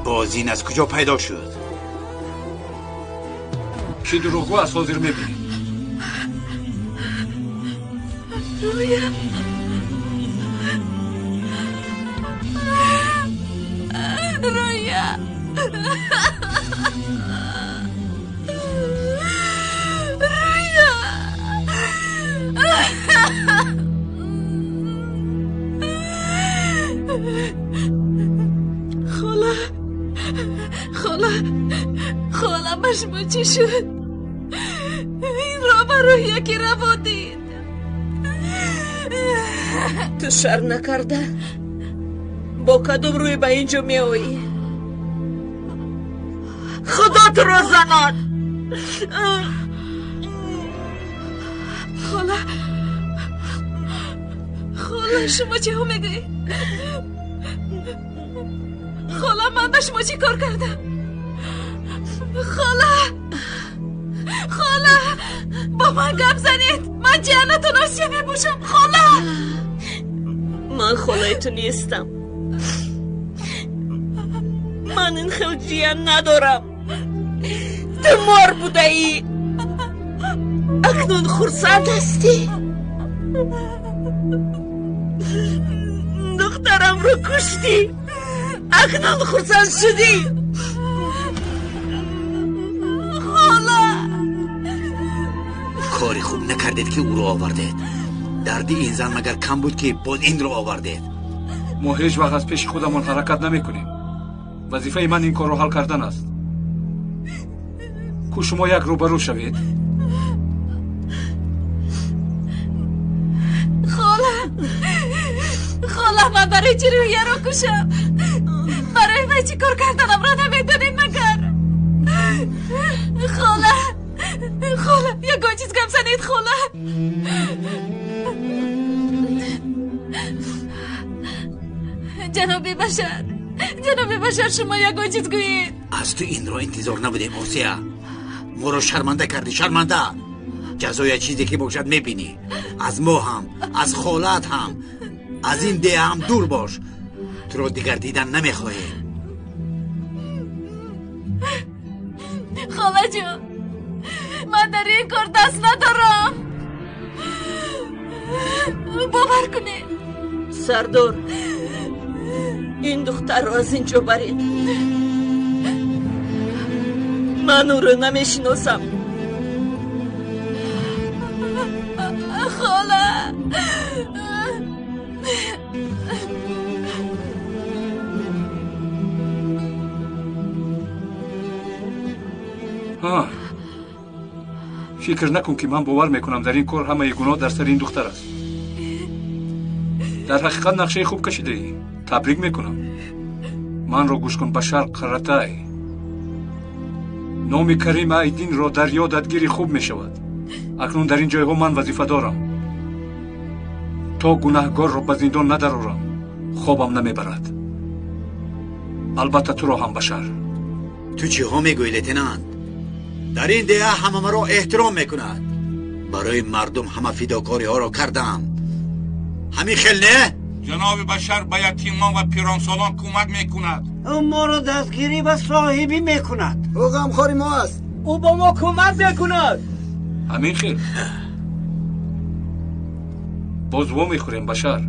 Speaker 1: Боз ин аз куҷо пайдо шуд?
Speaker 3: Чӣ дурӯғгӯ аст, ҳозир мебинем.
Speaker 2: Рӯя, Рӯя, Рӯя. Хола, хола, хола, ба шумо чӣ шуд? Инро ба рӯҳия ки раво дид. Ту шарм накарда бо кадом рӯй ба ин ҷо меоӣ? Худо туро занад.
Speaker 9: Хола, хола, шумо чиҳо мегӯед? Хола, ман ба шумо чӣ кор кардам? Хола, хола, бо ман гап занед. Ман ҷиянатон Осия мебошам. Хола,
Speaker 2: ман холаи ту нестам. Ман ин хел ҷиян надорам. Ту мор будаӣ. Акнун хурсанд ҳастӣ? Духтарамро куштӣ, акнун хурсанд шудӣ?
Speaker 9: Хола,
Speaker 1: кори хуб накардед ки ӯро овардед. Дарди ин зан магар кам буд ки боз инро овардед?
Speaker 3: Мо ҳеҷ вақт аз пеши худамон ҳаракат намекунем. Вазифаи ман ин корро ҳал кардан аст. Ку шумо як рӯбарӯ шавед.
Speaker 9: Хола, хола, ман барои чӣ рӯҳияро кушам? Барои вай чӣ кор карданамро намедонед магар? Хола, хола, ягон чиз гап занед, хола. Ҷаноби Башар, ҷаноби Башар, шумо ягон чиз гӯед.
Speaker 1: Аз ту инро интизор набудем, Осия. Моро шарманда кардӣ, шарманда. Ҷазоя чизе ки бошад мебинӣ. Аз мо ҳам, аз холаат ҳам, аз ин деҳа ҳам дур бош. Туро дигар дидан намехоҳем.
Speaker 9: Холаҷон, ман дар ин кор даст надорам. Бовар кунед.
Speaker 2: Сардор, ин духтарро аз ин ҷо баред. Ман ӯро намешиносам.
Speaker 9: Хола,
Speaker 3: фикр накун ки ман бовар мекунам дар ин кор ҳамаи гуноҳ дар сари ин духтар аст. Дар ҳақиқат нақшаи хуб кашидаӣ. Табрик мекунам. Манро гӯш кун, Башар Қаратай. Номи Карим Айдинро дар ёдат гири хуб мешавад. Акнун дар ин ҷойҳо ман вазифа дорам. То гунаҳгорро ба зиндон надарорам, хобам намебарад. Албатта туро ҳам, Башар.
Speaker 1: Ту чиҳо мегӯӣ, лейтенант? Дар ин деҳа ҳама маро эҳтиром мекунад. Барои мардум ҳама фидокориҳоро кардам. Ҳамин хел не?
Speaker 5: Ҷаноби Башар ба ятимон ва пиронсолон кӯмак мекунад.
Speaker 4: Ӯ моро дастгирӣ ва соҳибӣ мекунад.
Speaker 19: Ӯ ғамхори мо аст.
Speaker 11: Ӯ бо мо кӯмак мекунад.
Speaker 3: Ҳамин хел. Боз во мехӯрем, Башар.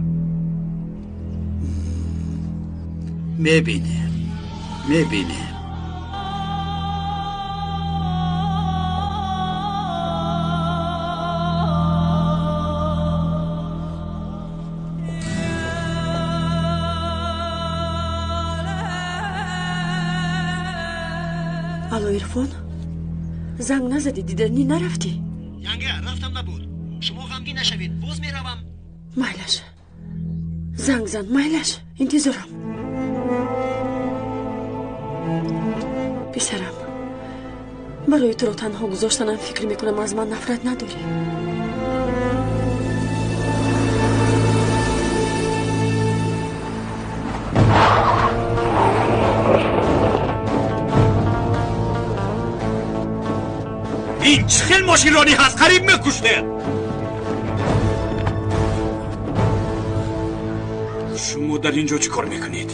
Speaker 1: Мебинем, мебинем.
Speaker 6: Алло, Ирфон, занг назадӣ, диданӣ нарафтӣ?
Speaker 14: Янга, рафтам набуд. Шумо ғамгин нашавед, боз меравам.
Speaker 6: Майлаш, занг зан, майлаш, интизорам. Писарам, барои туро танҳо гузоштанам фикр мекунам аз ман нафрат надорӣ.
Speaker 5: Ин чӣ хел мошинронӣ ҳаст? Қариб мекуштед. Шумо дар ин ҷо чӣ кор мекунед?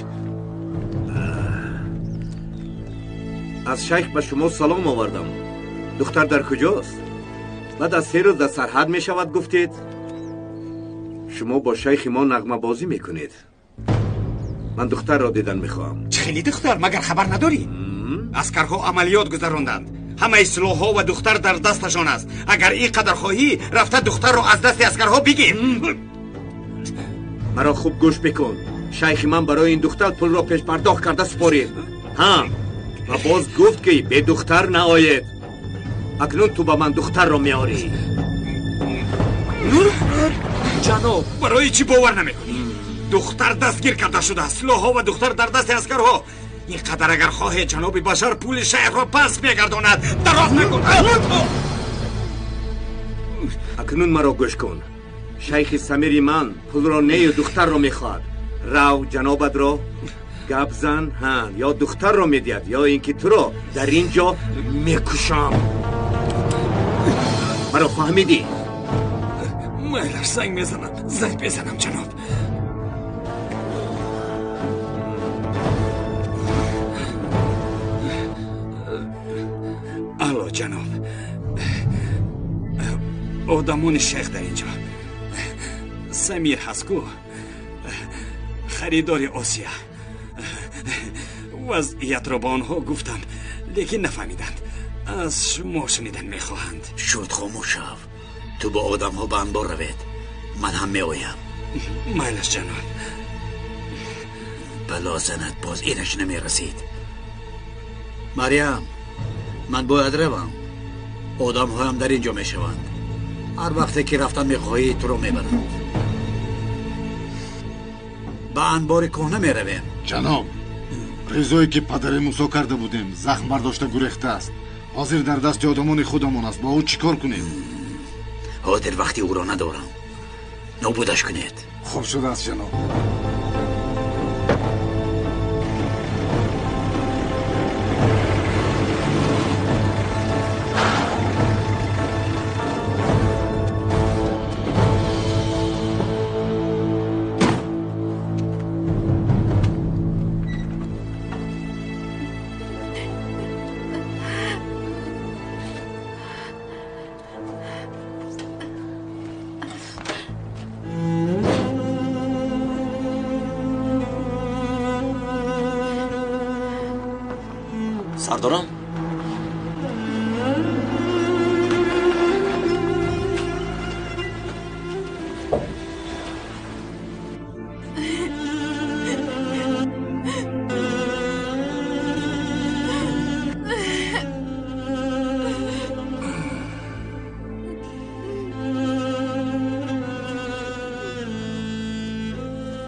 Speaker 16: Аз шайх ба шумо салом овардам. Духтар дар куҷост? Баъд аз 3 рӯз дар сарҳад мешавад гуфтед. Шумо бо шайхи мо нағмабозӣ мекунед. Ман духтарро дидан мехоҳам.
Speaker 5: Чӣ хели духтар? Магар хабар надорӣ? Аскарҳо амалиёт гузаронданд. Ҳамаи силоҳҳо ва духтар дар дасташон аст. Агар ин қадар хоҳӣ, рафта духтарро аз дасти аскарҳо бигир.
Speaker 16: Маро хуб гӯш бикун. Шайхи ман барои ин духтар пулро пешпардохт карда супорид. Ҳа, ва боз гуфт ки бе духтар наоед. Акнун ту ба ман духтарро меорӣ.
Speaker 5: Ҷаноб, барои чӣ бовар намекунӣ? Духтар дастгир карда шудааст. Силоҳҳо ва духтар дар дасти аскарҳо. Ин қадар агар хоҳед, ҷаноби Башар пули шайхро пас мегардонад. Дароз накун.
Speaker 16: Акнун маро гӯш кун. Шайхи Самири ман пулро нею духтарро мехоҳад. Рав ҷанобатро гап зан, ҳа, ё духтарро медиҳад, ё ин ки туро дар ин ҷо мекушам. Маро фаҳмидӣ?
Speaker 5: Майлаш, занг мезанам, занг мезанам, ҷаноб. Алло, ҷаноб. Одамони шайх дар ин ҷо. Самир ҳаст ку, харидори Осия. Вазъиятро ба онҳо гуфтам, лекин нафаҳмиданд. Аз шумо шунидан мехоҳанд.
Speaker 1: Шуд, хомӯш шав. Ту бо одамҳо ба анбор равед, ман ҳам меоям.
Speaker 5: Майлаш, ҷаноб.
Speaker 1: Бало занад, боз инаш намерасид. Марьям, ман бояд равам. Одамҳоям дар ин ҷо мешаванд. Ҳар вақте ки рафтан мехоҳӣ, туро мебаранд. Ба анбори кӯҳна меравем.
Speaker 13: Ҷаноб, ризое ки падари Мусо карда будем, захм бардошта гурехтааст. Ҳозир дар дасти одамони худамон аст. Бо ӯ чӣ кор кунем?
Speaker 1: Ҳозир вақти ӯро надорам. Нобудаш кунед.
Speaker 13: Хуб шудааст, ҷаноб.
Speaker 15: Сардорам?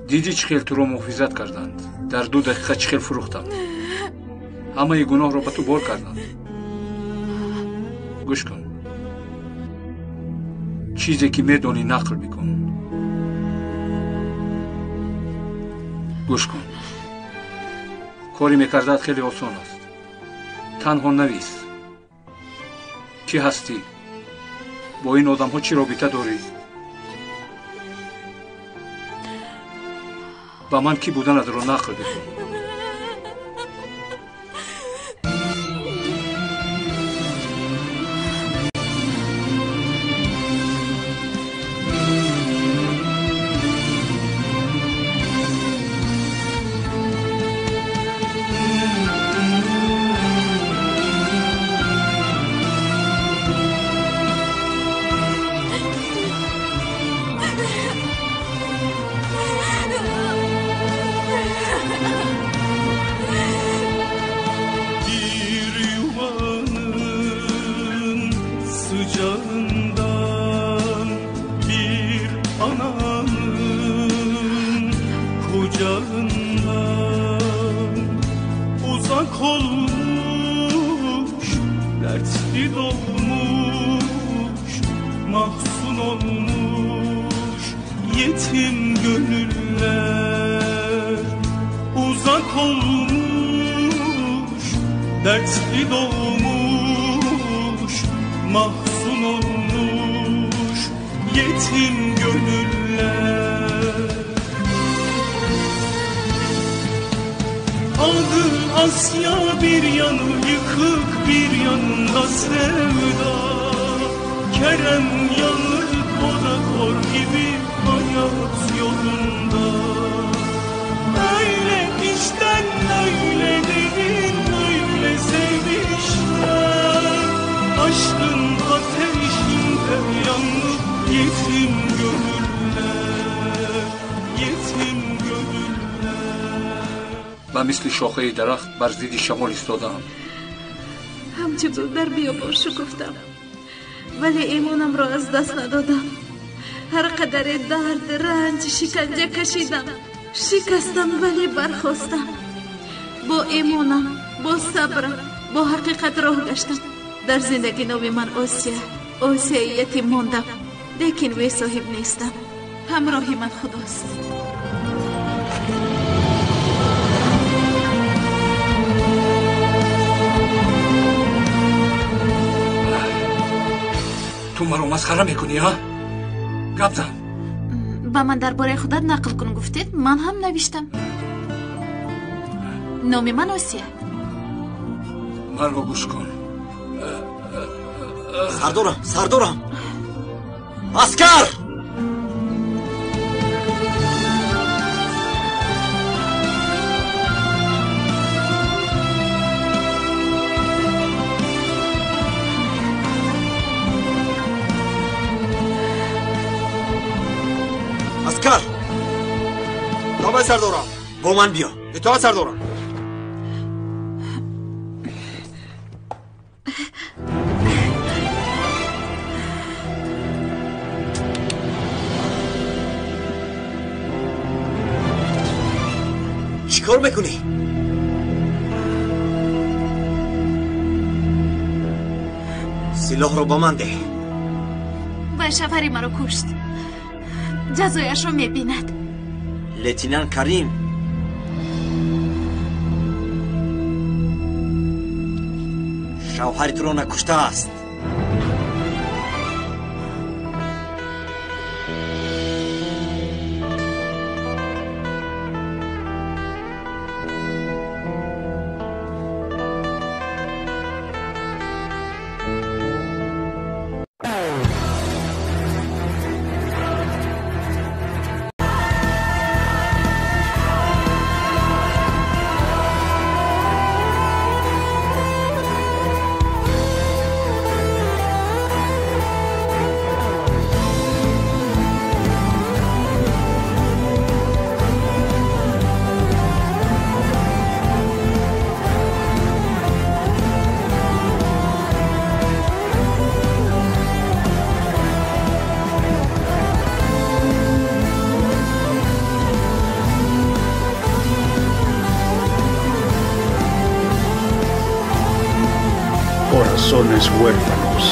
Speaker 3: Дидӣ чӣ хел туро муҳофизат карданд? Дар 2 дақиқа чӣ хел фурӯхтанд? Ҳамаи гуноҳро ба ту бор карданд. Гӯш кун. Чизе ки медонӣ нақл бикун. Гӯш кун. Кори мекардаат хеле осон аст. Танҳо навис. Кӣ ҳастӣ? Бо ин одамҳо чӣ робита дорӣ? Ба ман кӣ буданатро нақл бикун.
Speaker 18: Sıcağından bir ananın kucağından uzak olmuş, dertli dolmuş, mahzun olmuş yetim gönüller. Uzak olmuş, dertli dolmuş, mahzun olmuş yetim gönüller. Adı Asya bir yanı yıkık, bir yanında sevda. Kerem yanık, o da kor gibi hayat yolunda. Öyle içten, öyle derin, öyle sevmişler. Aşkın ateşinde yanıp yetim gönüller, yetim gönüller.
Speaker 3: Ба мисли шохаи дарахт бар зидди шамол истодаам.
Speaker 9: Ҳамчу гул дар биёбон шукуфтам, вале имонамро аз даст надодам. Ҳар қадаре дард, ранҷ, шиканҷа кашидам, шикастам, вале бархостам. Бо имонам, бо сабрам, бо ҳақиқат роҳ гаштам. Дар зиндагӣ номи ман Осия, Осияи ятим мондам. Лекин бесоҳиб нестам. Ҳамроҳи ман Худост.
Speaker 3: Ту маро масхара мекунӣ, ҳа? Гап зан.
Speaker 9: Ба ман дар бораи худат нақл кун гуфтед, ман ҳам навиштам. Номи ман Осия.
Speaker 3: Маро гӯш кун.
Speaker 15: Сардорам, сардорам! Аскар! Аскар!
Speaker 19: Давай, сардорам.
Speaker 15: Бо ман биё.
Speaker 19: Итоат, сардорам.
Speaker 15: Чӣ кор мекунӣ? Силоҳро ба ман деҳ.
Speaker 9: Вай шавҳари маро кушт. Ҷазояшро мебинад.
Speaker 15: Лейтенант Карим шавҳари туро накуштааст.
Speaker 17: Corazones huérfanos.